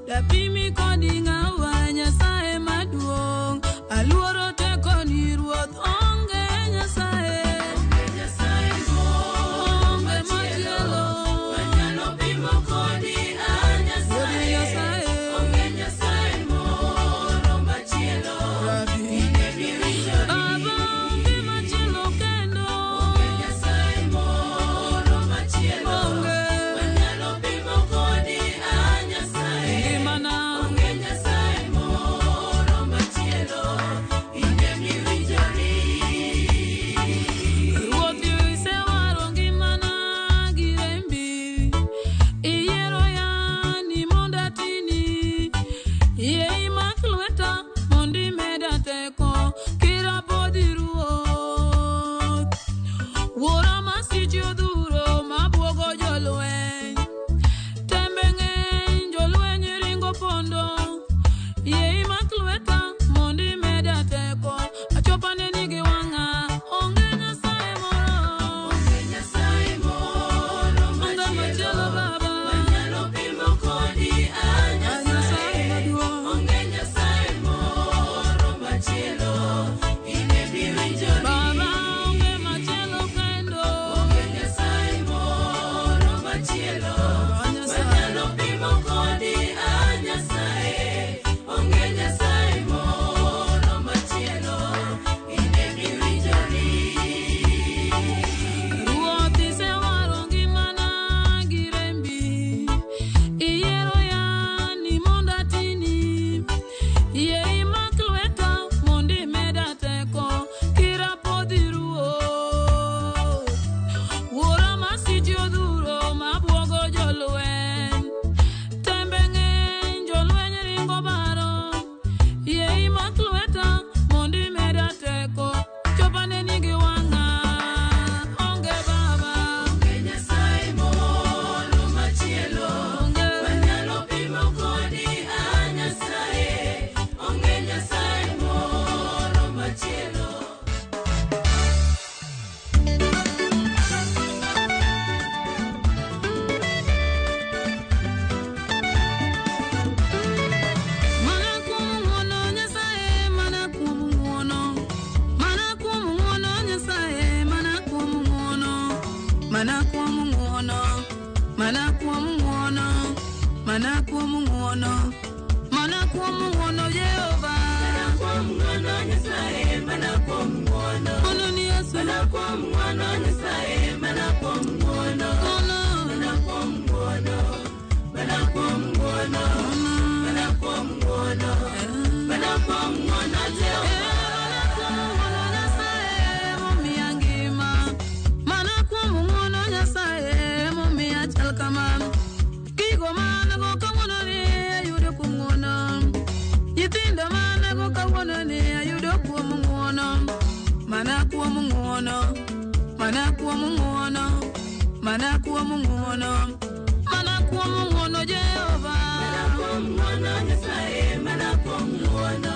Dapimi kodi ng'awa Nyasaye maduong'. Aluoro tekoni. kuom ng'uono, mana kuom ng'uono, mana kuom ng'uono, mana kuom ng'uono Jehova. Mana kuom ng'uono Nyasaye, mana kuom ng'uono. Ng'uono ni Yesu. Mana kuom ng'uono Nyasaye, mana kuom ng'uono. Mana kuom ng'uono, mana kuom ng'uono, mana kuom ng'uono, mana kuom ng'uono Jehova. Mana kuom ng'uono Nyasaye momiya ngima. Mana kuom ng'uono Nyasaye momiya chal kama. Gigo manago kawuono ni ayudo kuom ng'uono. Nyithindo manago kawuono ni ayudo kuom ng'uono. Mana kuom ng'uono, mana kuom ng'uono, mana kuom ng'uono, mana kuom ng'uono Jehova. Mana kuom ng'uono Nyasaye, mana kuom ng'uono.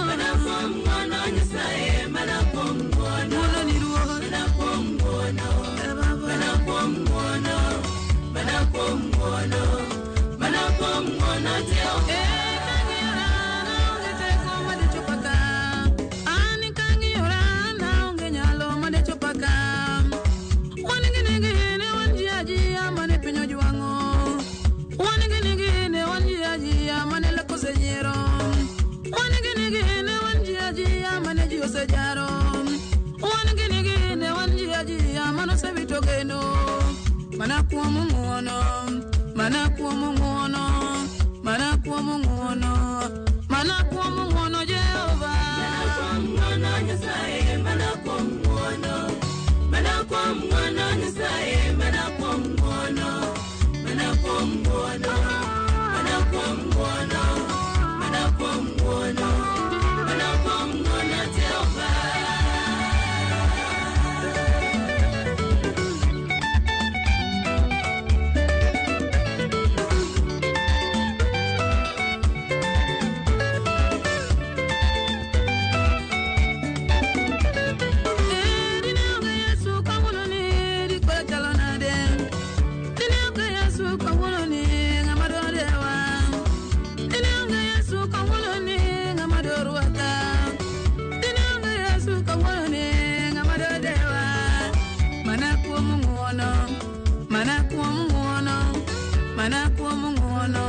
Mana kuom ng'uono Nyasaye, mana kuom ng'uono. Ng'uono ni Ruoth. Mana kuom ng'uono, mana kuom ng'uono, mana kuom ng'uono, mana kuom ng'uono Jehova. Kang'iyora naonge teko madechopa ka. An kang'iyora naonge nyalo madechopa ka. Wan gini ne wan ji ajia mane piny ojwang'o. Wan gini ne wan ji ajia mane lek osenyiero. Wan gini ne wan ji ajia mane ji osejaro. Wan gini ne wan ji ajia mane osewito geno. Mana kuom ng'uono, mana kuom ng'uono, mana kuom ng'uono, mana kuom ng'uono Jehova. Mana kuom ng'uono Nyasaye, mana kuom ng'uono. Mana kuom ng'uono Nyasaye, mana kuom ng'uono. Mana kuom ng'uono, mana kuom ng'uono, mana kuom ng'uono, mana kuom ng'uono Jehova. Dine onge Yesu kawuono ni dikoro chalo nade? Dine onge Yesu kawuono ni ng'ama dodewa? Dine onge Yesu kawuono ni ng'ama dorwaka? Dine onge Yesu kawuono ni ng'ama dodewa? Mana kuom ng'uono, mana kuom ng'uono, mana kuom ng'uono,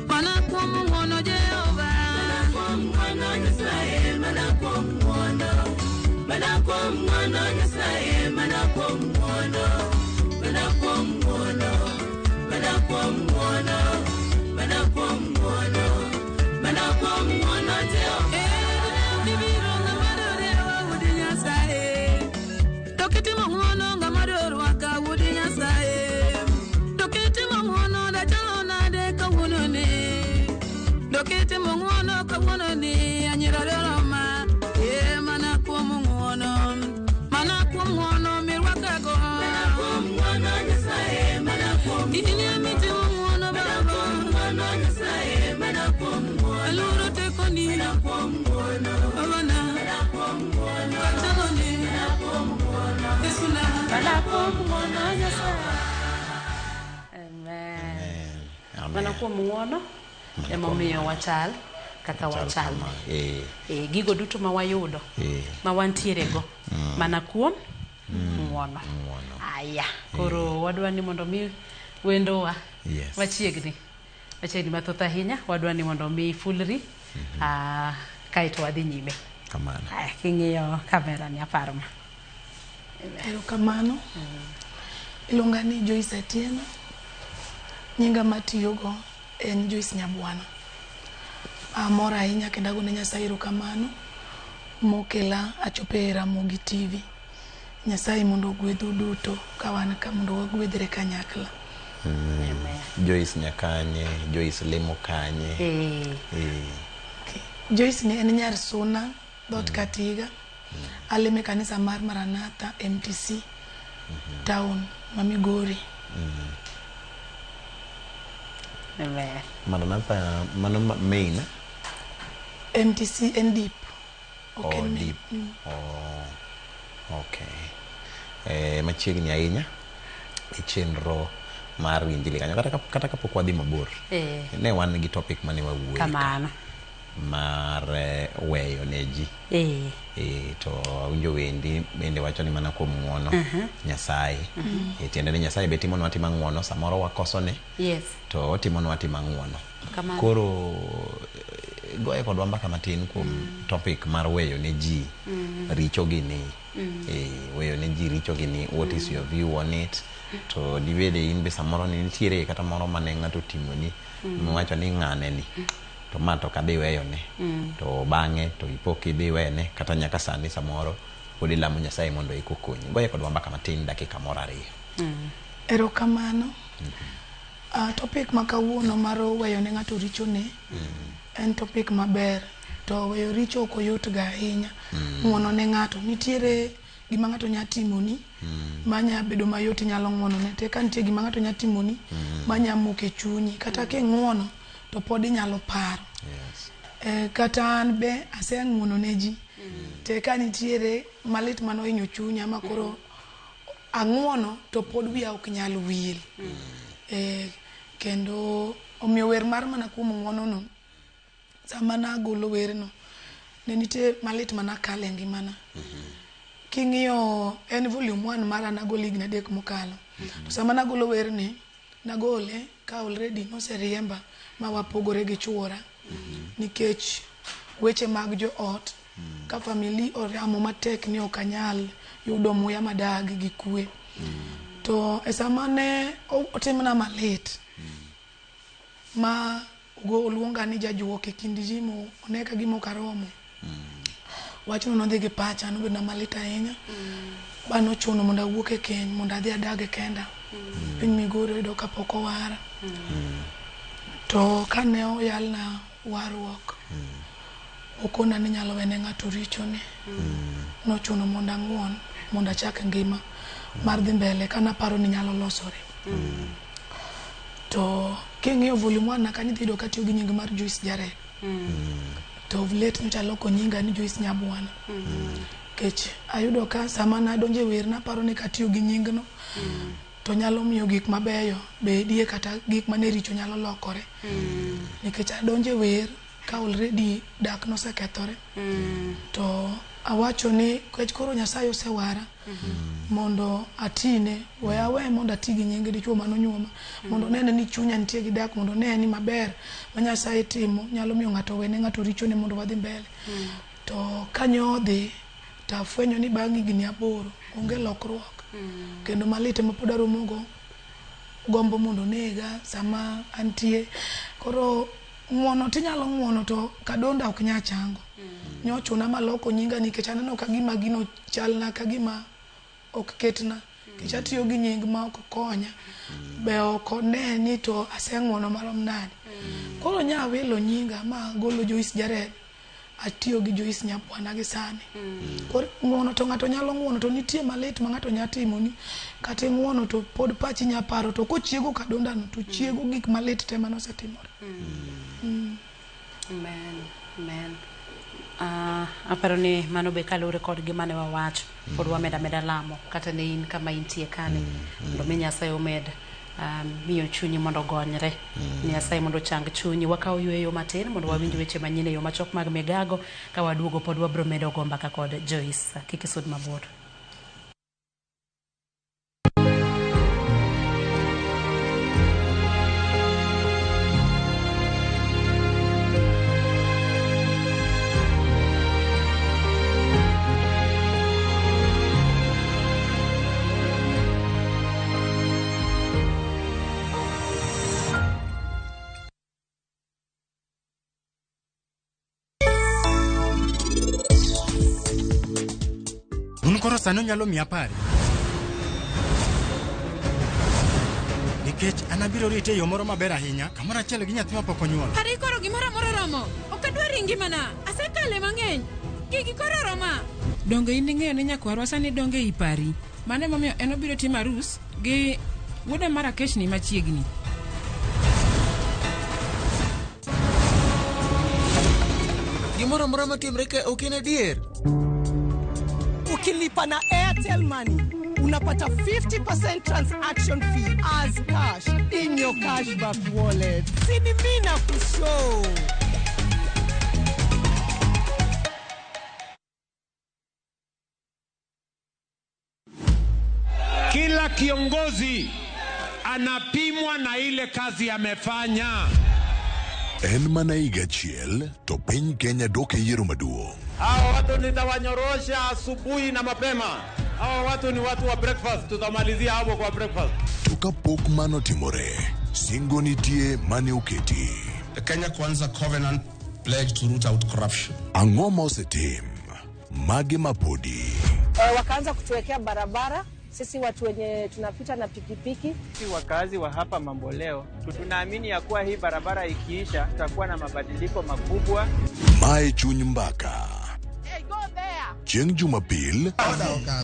mana kuom ng'uono Jehova. Mana kuom ng'uono Nyasaye, mana kuom ng'uono. Mana kuom ng'uono Nyasaye, mana kuom ng'uono. Mana kuom ng'uono, mana kuom ng'uono, mana kuom ng'uono, mana kuom ng'uono Jehova. Ibiro ng'ama dodewa wuod Nyasaye. To kitimo ng'uono ng'ama dorwaka wuod Nyasaye. To kitimo ng'uono dachalo nade kawuono ni? To kitimo ng'uono kawuono ni anyira doroma. E mana kuom ng'uono, mana kuom ng'uono mirwakago. Mana kuom ng'uono Nyasaye, mana kuom ng'uono. In ema itimo ng'uono Baba. Mana kuom ng'uono Nyasaye, mana kuom ng'uono. Aluoro tekoni. Mana kuom ng'uono. Babana. Mana kuom ng'uono. Kachaloni. Mana kuom ng'uono. Yesu na. Mana kuom ng'uono Nyasaye. Amen. Amen. Mana kuom ng'uono emomiyo wachal kaka wachal. Gigo duto ma wayudo ma wantiere go mana kuom ng'uono. Aya, koro wadwa ni mondo mi wendowa Yes. machiegni machiegni mathoth ahinya, wadwa ni mondo mi fulri kaeto wadhi nyime. Kamano. Aya, king'iyo kamera ni aparo ma. Erokamano. Iluonga ni Joyce Atieno. Nyinga matiyogo en Joyce Nyabwana. Amor ahinya kendo agone Nyasaye erokamano mokela achopo e Ramogi TV. Nyasaye mondo ogwedhu duto ka wan ka mondo wagwedhre kanyakla. Joyce nyakanye, Joyce lemo kanye. Joyce ni en nyar Suna, dhoot Katiga. Alemo e kanisa mar Maranatha MTC town ma Migori. Amen. Maranatha mano main. MTC en deep. Ok Oh, en main. deep. Oh, okay. Machiegni ahinya e chenro mar Injili kanyo kata kapok wadhi mabor. Ne wan gi topic mane wawuoye. Kamano. mar weyo ne ji. To awinjo wendi bende wacho ni mana kuom ng'uono Nyasaye. Tiende ni Nyasaye be timonwa tima ng'uono, samoro wakosone. Yes. To otimonwa tima ng'uono. Kamano. Koro goye kodwa mbaka matin kuom topic mar weyo ne ji richo gini. Weyo ne ji richo gini, what is your view on it? To dibede in be samoro ni nitiere kata moro mane ng'ato otimoni miwacho ni ng'ane ni to ma to kadhi weyone. To bang'e to ipo kidhi wene kata nyaka sani samoro pod ilamo Nyasaye mondo eka okonyi. Goye kodwa mbaka matin dakika moro ariyo. Erokamano. Topic ma kawuono mar weyo ne ng'ato richone en topic maber. To weyo richo ok oyot ga ahinya. Ng'uono ne ng'ato nitiere gima ng'ato nya timoni manya bedo mayot inyalo ng'uono ne te ka nitie gima ng'ato nya timoni manya muke chunyi kata king'uono to pod inyalo paro. Yes. Kata an be aseng'uono ne ji te ka nitiere malit manohinyo chunya ma koro ang'uono to pod wiya ok nyal wil. Kendo omiyo wer mar mana kuom ng'uono no sama nagolo werno ne nitie malit manakale ngimana. King'iyo en volume 1 mara nagolo higni 3 mokalo. To sama nagolo werni nagole ka already noseriemba ma wapogore gi chuora nikech weche mag joot ka family oramo matek ni ok anyal yudo muya madag gi kwe. To e sama ne otimna malit ma oluonga ni jajuok e kind ji mo one ka gima ok aromo. Wachno nodhi gi pacha nobedo malit ahinya. Ba nochuno mondo awuok e keny mondo adhi adag e kenda. Piny Migori oyudo kapok owara. To kane oyalna warruok, okona ni inyalo wene ng'ato richone. Nochuno mondo ang'uon mondo achak ngima mar dhi mbele kanaparo ni nyalo losore. To king'iyo volume 1 kanyo idhi yudo katiyo gi nying mar Joyce Jared. To of late nyocha aloko nyinga ni Joyce Nyabwana. Nikech ayudo ka sama nadonjo e wer naparo ni katiyo gi nyingno to nyalo miyo gik mabeyo bedie kata gik mane richo nyalo lokore. Nikech adonjo e wer ka already dak nosekethore. To awacho ni nikech koro Nyasaye osewara mondo atine, we awe mondo ati gi nying dichuo manonyuoma mondo onene ni chunya nitie gi dak, mondo one ni maber ma Nyasaye timo nyalo miyo ng'ato wene ng'ato richone mondo wadhi mbele. To kanyo odhi to afwenyo ni bang' higni 8 onge lokruok. Kendo malit ema pod aromogo gombo mondo onega sama antie. Koro ng'uono tinyalo ng'uono to kadonda ok nyal chango. Nyochuna maloko nyinga nikech aneno ka gima gino chalna ka gima ok ketna. Nikech atiyo gi nying ma ok konya. Be ok one ni to aseng'uono marom nade. Koro nya wilo nyinga ma agolo Joyce Jared atiyo gi Joyce Nyabwana gi sani. Koro ng'uono to ng'ato nyalo ng'uono to nitie malit ma ng'ato nya timoni. Kata ing'uono to pod pachi nya paro to kochiego kadonda no to chiego gik malit te manosetimore. Amen. Amen. Aparo ni mano be kaluwore kod gima ne wawacho pod wameda meda lamo kata ne in kama intie kani mondo mi Nyasaye omed miyo chunyi mondo ogonyre. Nyasaye mondo ochang chunyi. Wakaw yueyo matin mondo wawinj weche manyien e yo machok mag migago. Ka waduogo pod wabro medo go mbaka kod Joyce. Kik isud mabor. Koro sani onyalo miya pari. Nikech an abiro rite e yo moro maber ahinya, kamoro achiel gi nyathi mapok onyuolo. Pari koro gimoro amora oromo. Ok adwar ngimana. Asekale mang'eny. Gigi koro oroma. Donge in ing'eyo ni nyakwarwa sani donge ei pari. Mano emomiyo en obiro timo arus gi wuoda mar Akeshni machiegni. Gimoro amora matimre ka ok en adier. Ukilipa na Airtel Money unapata 50% transaction fee as cash in your cashback wallet. Si ni mimi na kushow. Kila kiongozi anapimwa na ile kazi amefanya. En mana higa achiel to piny Kenya dok e yiero maduong'. Hawa watu nitawanyorosha asubuhi na mapema. Hawa watu ni watu wa breakfast, tutamalizia hapo kwa breakfast. To kapok mano timore, singo nitie mane oketi. The Kenya Kwanza Covenant pledge to root out corruption. Ang'o ma osetim? Mage mapodi? Wakaanza kutuwekea barabara sisi watu wenye tunapita na pikipiki. Sisi wakazi wa hapa Mamboleo tunaamini ya kuwa hii barabara ikiisha tutakuwa na mabadiliko makubwa. Mae chuny mbaka. Chieng' Jumapil,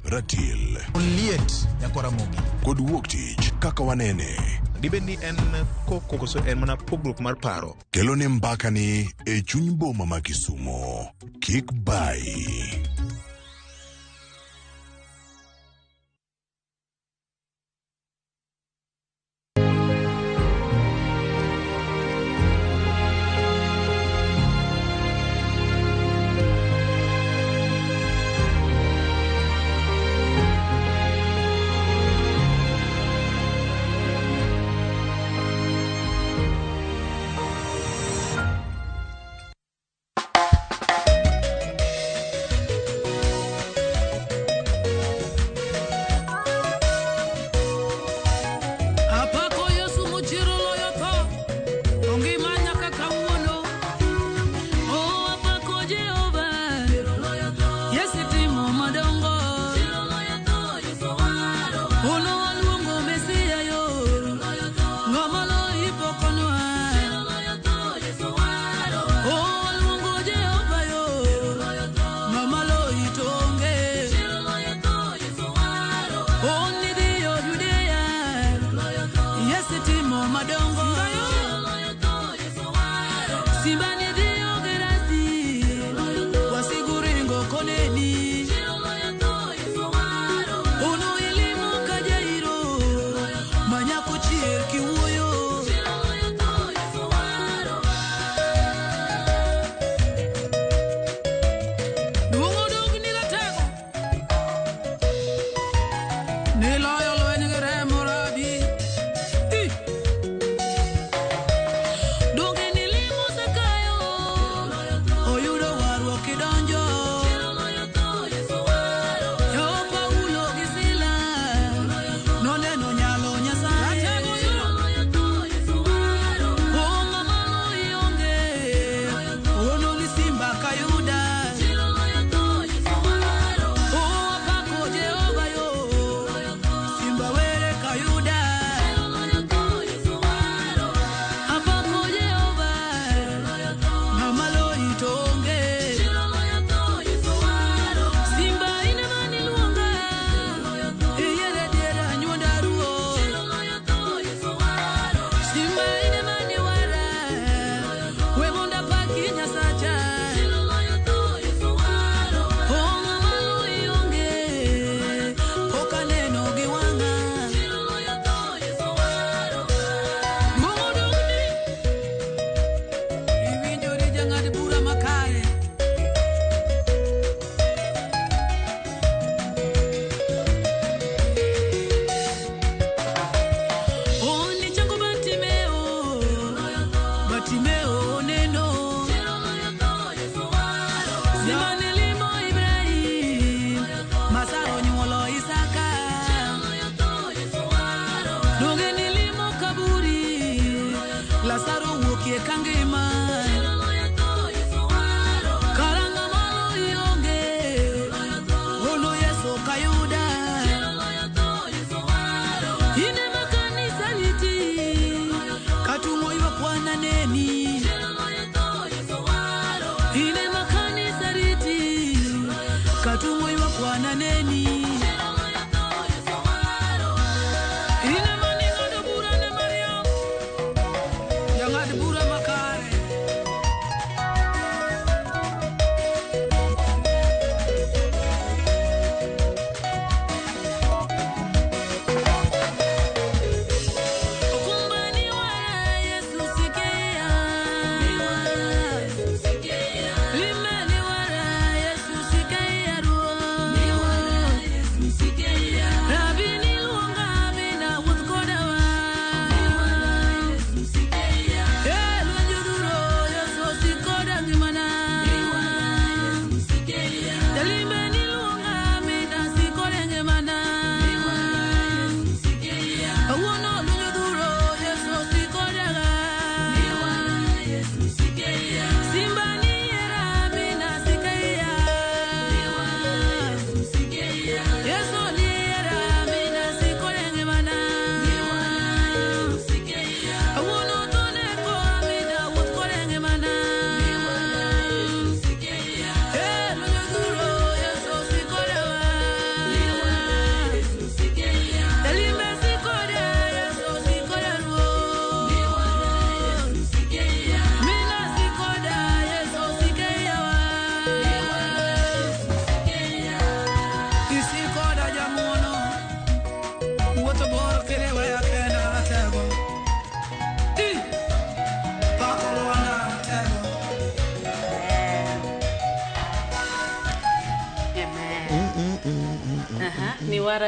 ratil Liet nyakoramogi kod wuok tich kaka wanene. Dibed ni en koko koso en mana pogruok mar paro? Kelo ne mbakani e chuny boma ma Kisumo. Kik bayi.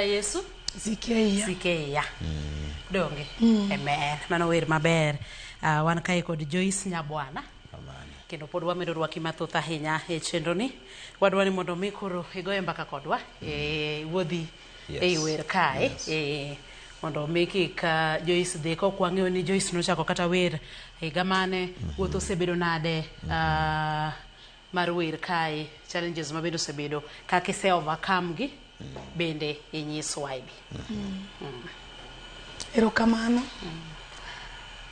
Hera Yesu Sike iya. Sike iya. Donge. Amen. Mano wer maber. Wan kae kod Joyce Nyabwana. Kendo pod wamedo rwaki mathoth ahinya e chenro ni. Wadwa ni mondo mi koro igoye mbaka kodwa. Wuodhi ei wer kae. Mondo mi kik Joyce dhi kok wang'eyo ni Joyce nochako kata wer higa mane, wuoth osebedo nade mar wer kae, challenges mabende osebedo kaka ise overcome gi bende inyiswa ibi. Erokamano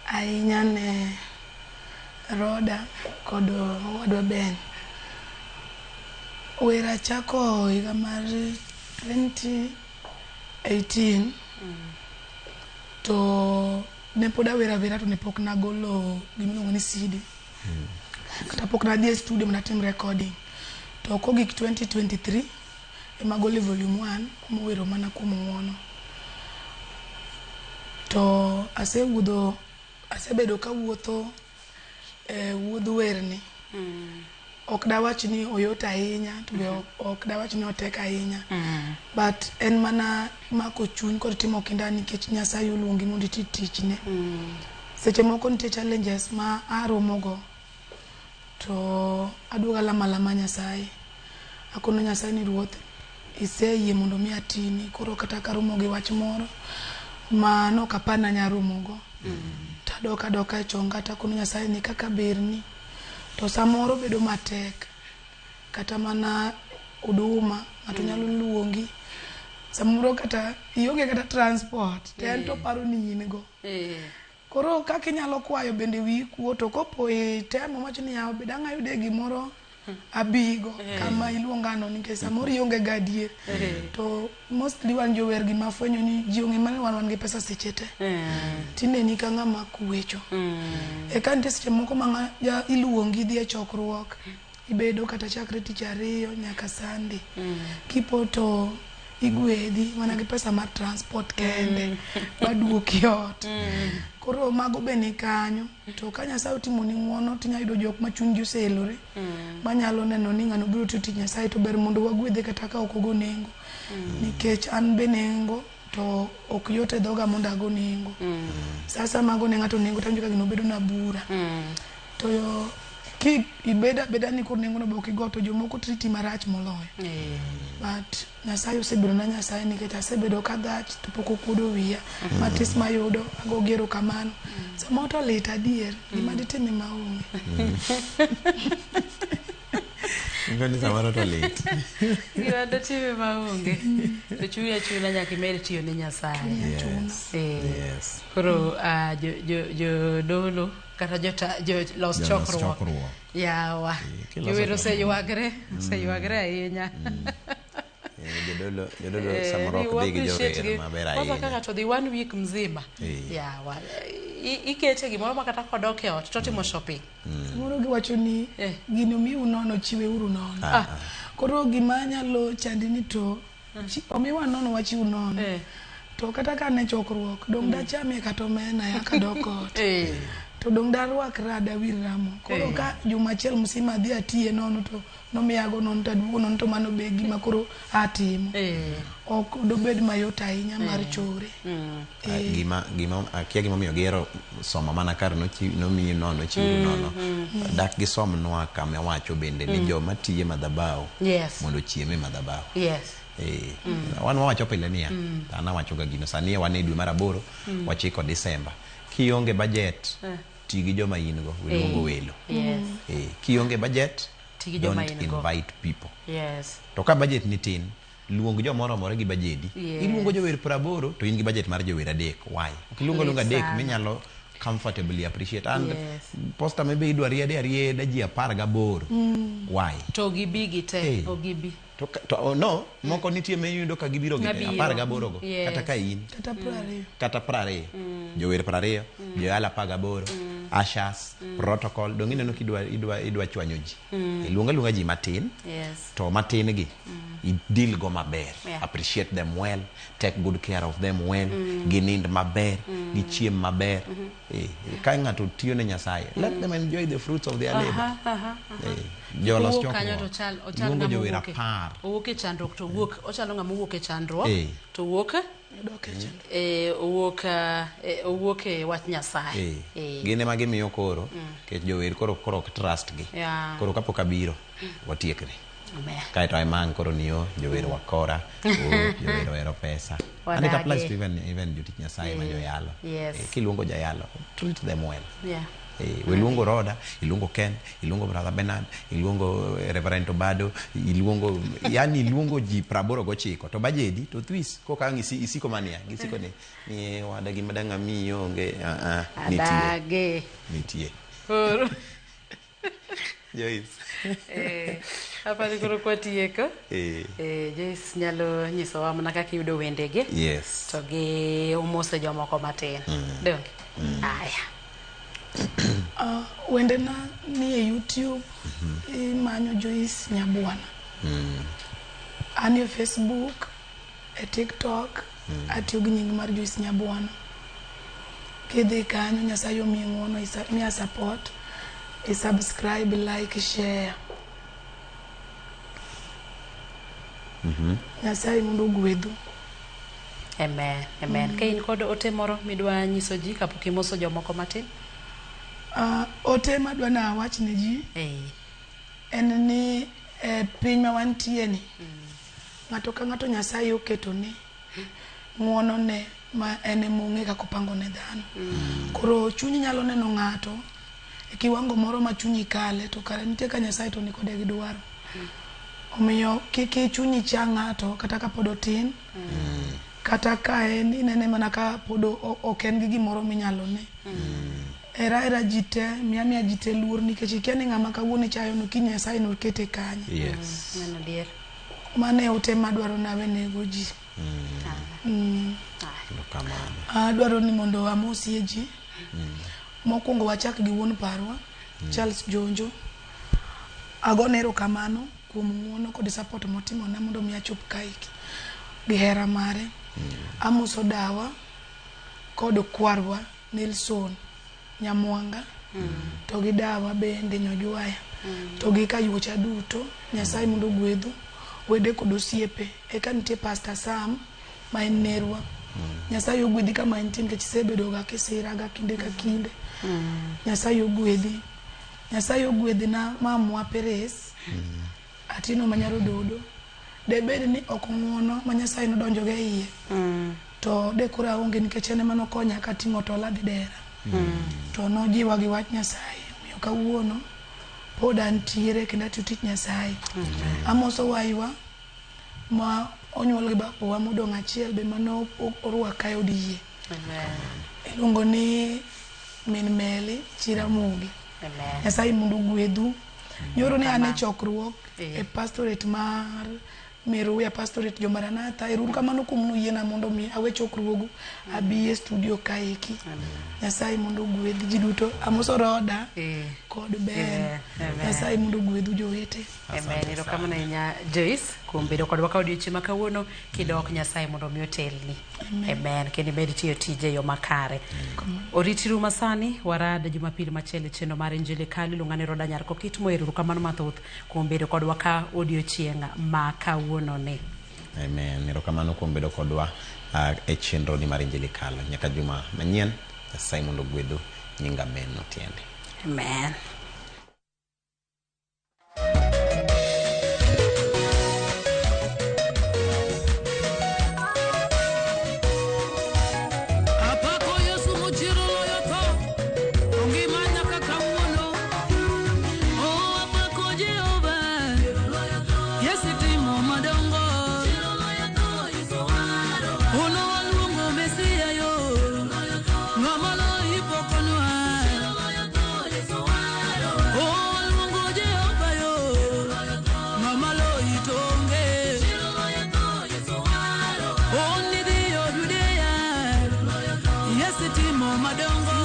ahinya ne Roda kod owadwa Ben. Wer achako higa mar 2018 to ne pod awero awera to ne pok nagolo gimiluongo ni CD. Kata pok nadhi e studio mondo atim recording. To kogik 2023 ema agolo volume 1 mowero mana kuom ng'uono. To asewuodho, asebedo kawuotho e wuodh werni. Ok dawach ni oyot ahinya to be ok dawach ni otek ahinya. But en mana mako chuny kod timo kinda nikech Nyasaye oluongi mondo iti tichne. Seche moko nitie challenges ma aromogo to aduogo alamo alama Nyasaye. Akono Nyasaye ni Ruoth, iseyie mondo mi atini, koro kata karomo gi wach moro ma nok apar ni anya romogo. To adok adoka e chonga to akono Nyasaye ni kaka berni. To samoro bedo matek, kata mana huduma, ng'ato nyalo luongi. Samoro kata ionge kata transport, to en to paro ni in go. Koro kaka inyalo kwayo bende wiyi kuot, to kopo itemo iwacho ni yawa be dang' ayude gimoro abigo kama iluongano nikech samoro ionge ga adier. To mostly wan jower gima afwenyo ni ji ong'e mana ni wan gi pesa seche te. Tineni ka ng'ama kwecho. Eka nitie seche moko ma iluongi idhi e chokruok, ibedo kata chakre tich ariyo nyaka Sunday. Kipo to igwedhi mana gi pesa mar transport kende maduoki ot. Koro mago be ni kanyo. To ka Nyasaye otimoni ng'uono tinyalo yudo jok ma chunygi oseelore manyalo neno ni ng'ano biro tiyo tich Nyasaye to ber mondo wagwedhe kata ka ok ogo nengo. Nikech an be nengo to ok yot e dhoga mondo ago nengo. Sasa mago ne ng'ato nengo to awinjo ka gino bedo na bura. To ki ibedo abeda ni koro nengo no be ok igo to jomoko treat marach moloyo. But Nyasaye osebedo na Nyasaye nikech asebedo kadhach to pok okuodo wiya. Matis mayudo ago gi erokamano. Samoro to lit adier, gima ditime maonge. Ngoni samoro to lit. Gima ditime maonge. To chuni achuna nyaka imed tiyo ne Nyasaye. Yes. Yes. Koro jodolo kata jolos chokruok. Yawa. Jower oseywagre, oseywagre ahinya. Jodolo samoro ok dhi gi jower maber ahinya. Kwanza kaka to dhi 1 week mzima. Yawa. Ikete gimoro ma kata kodok e ot to timo shopping. Samoro giwacho ni gino miu nono chiwe uru nono. Koro gima nyalo chandi ni to omiwa nono wachiw nono. To kata ka ne chokruok dong dachamie kata omena ya kadok ot. To dong darwakra dawir ramo. Koro ka juma achiel msima adhi atiye nono to nomiyago nono to aduogo nono to mano be gima koro atimo. Ok dobed mayot ahinya mar chore. Gima akia gimomiyo gihero somo mana kar nomiyi nono chiwuru nono. Dak gisomnwa kama wacho bende ni joma tiye madhabahu mondo ochiem e madhabahu. Wan wawacho pile niya, an awacho ga gino sani wan e dwe mar 8 wachiko Disemba. Kionge budget ti gi joma in go, iluongo welo. Kionge budget don't invite people. To ka budget ni tin, luong joma oromore gi bajedi. Iluongo jower 80 to in gi budget mar jower 3. Why? Ok iluongo luonga 3 minyalo comfortably appreciate. And posta maybe idwa riede arieda ji 18. Why? To gibi gi te, ogibi. To no, moko nitie miyudo ka gibiro gi 18 go. Kata ka in. Kata 20. Kata 20. Jower 20, joyala 18, ushers, protocol. Dong ineno kidwa idwa chwanyo ji. Iluonga luonga ji matin. To matin gi deal go maber. Appreciate them well, take good care of them well, ginind maber, gichiem maber. Ka ng'ato tiyo ne Nyasaye, let them enjoy the fruits of their labor. Jolos Owuok kanyo chokruok. to chal ochal Luongo ng'ama jower owuok e- 10. Owuok e chandruok to owuok ochalo ng'ama owuok e chandruok to owuok owuok owuok e wach Nyasaye. Gin ema gimiyo koro nikech jower koro koro ok trust gi. Koro kapok abiro watiekre. Amen. Kaeto aemang koro niyo jower wakora, jower ohero pesa. And it applies to even jotich Nyasaye ma joyalo. Kiluongo jayalo, treat them well. Iluongo Roda, iluongo Ken, iluongo Brother Bernard, iluongo Reverend Obado, iluongo yani iluongo ji 89 to bajedi to thwis koka ang' isiko mania gisiko ni wada gima dang' amiyi onge nitie Adage. nitie Koro Joyce apani koro kwatieko. Joyce nyalo nyisowa mana kaka iyudo wendegi. Yes. To gi omose jomoko matin. Donge? Aya. Wendena ni e YouTube, imanyo Joyce Nyabwana. An e Facebook, e TikTok, atiyo gi nying mar Joyce Nyabwana. Kidhi kanyo, Nyasaye omiyi ng'uono, miya support, i subscribe, like, share. Nyasaye mondo ogwedhu. Amen. Amen. Ka in kod ote moro midwa nyiso ji kapok imoso jomoko matin? Ote madwa na awach ne ji en ni e piny ma wantie ni ng'ato ka ng'ato Nyasaye oketo ne ng'uono ne ma en ema ong'e kaka opango ne dhano. Koro chunyi nyalo neno ng'ato e kiwango moro ma chunyi kale to kare nitie ka Nyasaye to nikode gi dwaro. Omiyo kik chunyi cha ng'ato kata kapod otin, kata ka en inene mana ka pod ok en gi gimoro minyalo ne. Hera hera ji te, miya ji te luor nikech ikia ni ng'ama kawuono ichayo no kiny Nyasaye nokete kanye. Yes. Mano adier. Mano e ote madwaro nawenego ji. Adwaro ni mondo amosie ji. Mokwongo wachak gi wuon parwa, Charles Jonjo. Agone erokamano kuom ng'uono kod support motimona mondo mi achop kaeki gi hera mare. Amoso dawa kod kwarwa Nelson Nyamwanga to gi dawa bende Nyojwaya to gi kayuocha duto. Nyasaye mondo ogwedhu wede kod osiepe. Eka nitie Pastor Sam ma en nerwa. Nyasaye ogwedhi kama entie nikech isebedo ga kisira ga kinde ka kinde. Nyasaye ogwedhi. Nyasaye ogwedhna mamwa Peres Atieno manyaro dodo. Debed ni ok ng'uono ma Nyasaye nodonjo go e iye to de koro aonge nikech en ema nokonya kating'o tol adhi dera. To nojiwa gi wach Nyasaye. Omiyo kawuono pod antiere kendo atiyo tich Nyasaye. Amoso waiwa ma onyuol gi babawa modong' achiel be mano orwaka e od yie. Iluongo ni min Meli Chiramogi. Nyasaye mondo ogwedhu. Nyoro ne an e chokruok e pastorate mar Meruya, pastorate jo Maranatha. Ero uru kamano kuom nuyiena mondo mi awe chokruogu abi e studio kaeki. Nyasaye mondo ogwedh ji duto. Amoso Roda kod Ben. Nyasaye mondo ogwedhu jowete. Amen. Erokamano ahinya Joyce kuom bedo kodwa ka odiochieng' ma kawuono kidok Nyasaye mondo mi otelni. Amen. Kendo imed tiyo tije e yo makare. Oritiru masani warad Jumapil machielo e chenro mar Injili Kali luongane Roda Nyar Kokit Mo. Erokamano mathoth kuom bedo kodwa ka odiochieng' ma kawuono ni. Amen. Erokamano kuom bedo kodwa e chenro ni mar Injili Kalo. Nyaka juma manyien, Nyasaye mondo ogwedhu. Nyinga Ben Otiende. Amen. Apako Yesu mochiero loyo tho, ongima nyaka kawuono. Oh, apako Jehova, Yesu timo madongo. Ono waluongo Mesia yo, ng'ama loyi pok onwa. Oh, waluongo Jehova yo, ng'ama loyi to onge. Oh, nidhiyo Judea, Yesu timo madongo.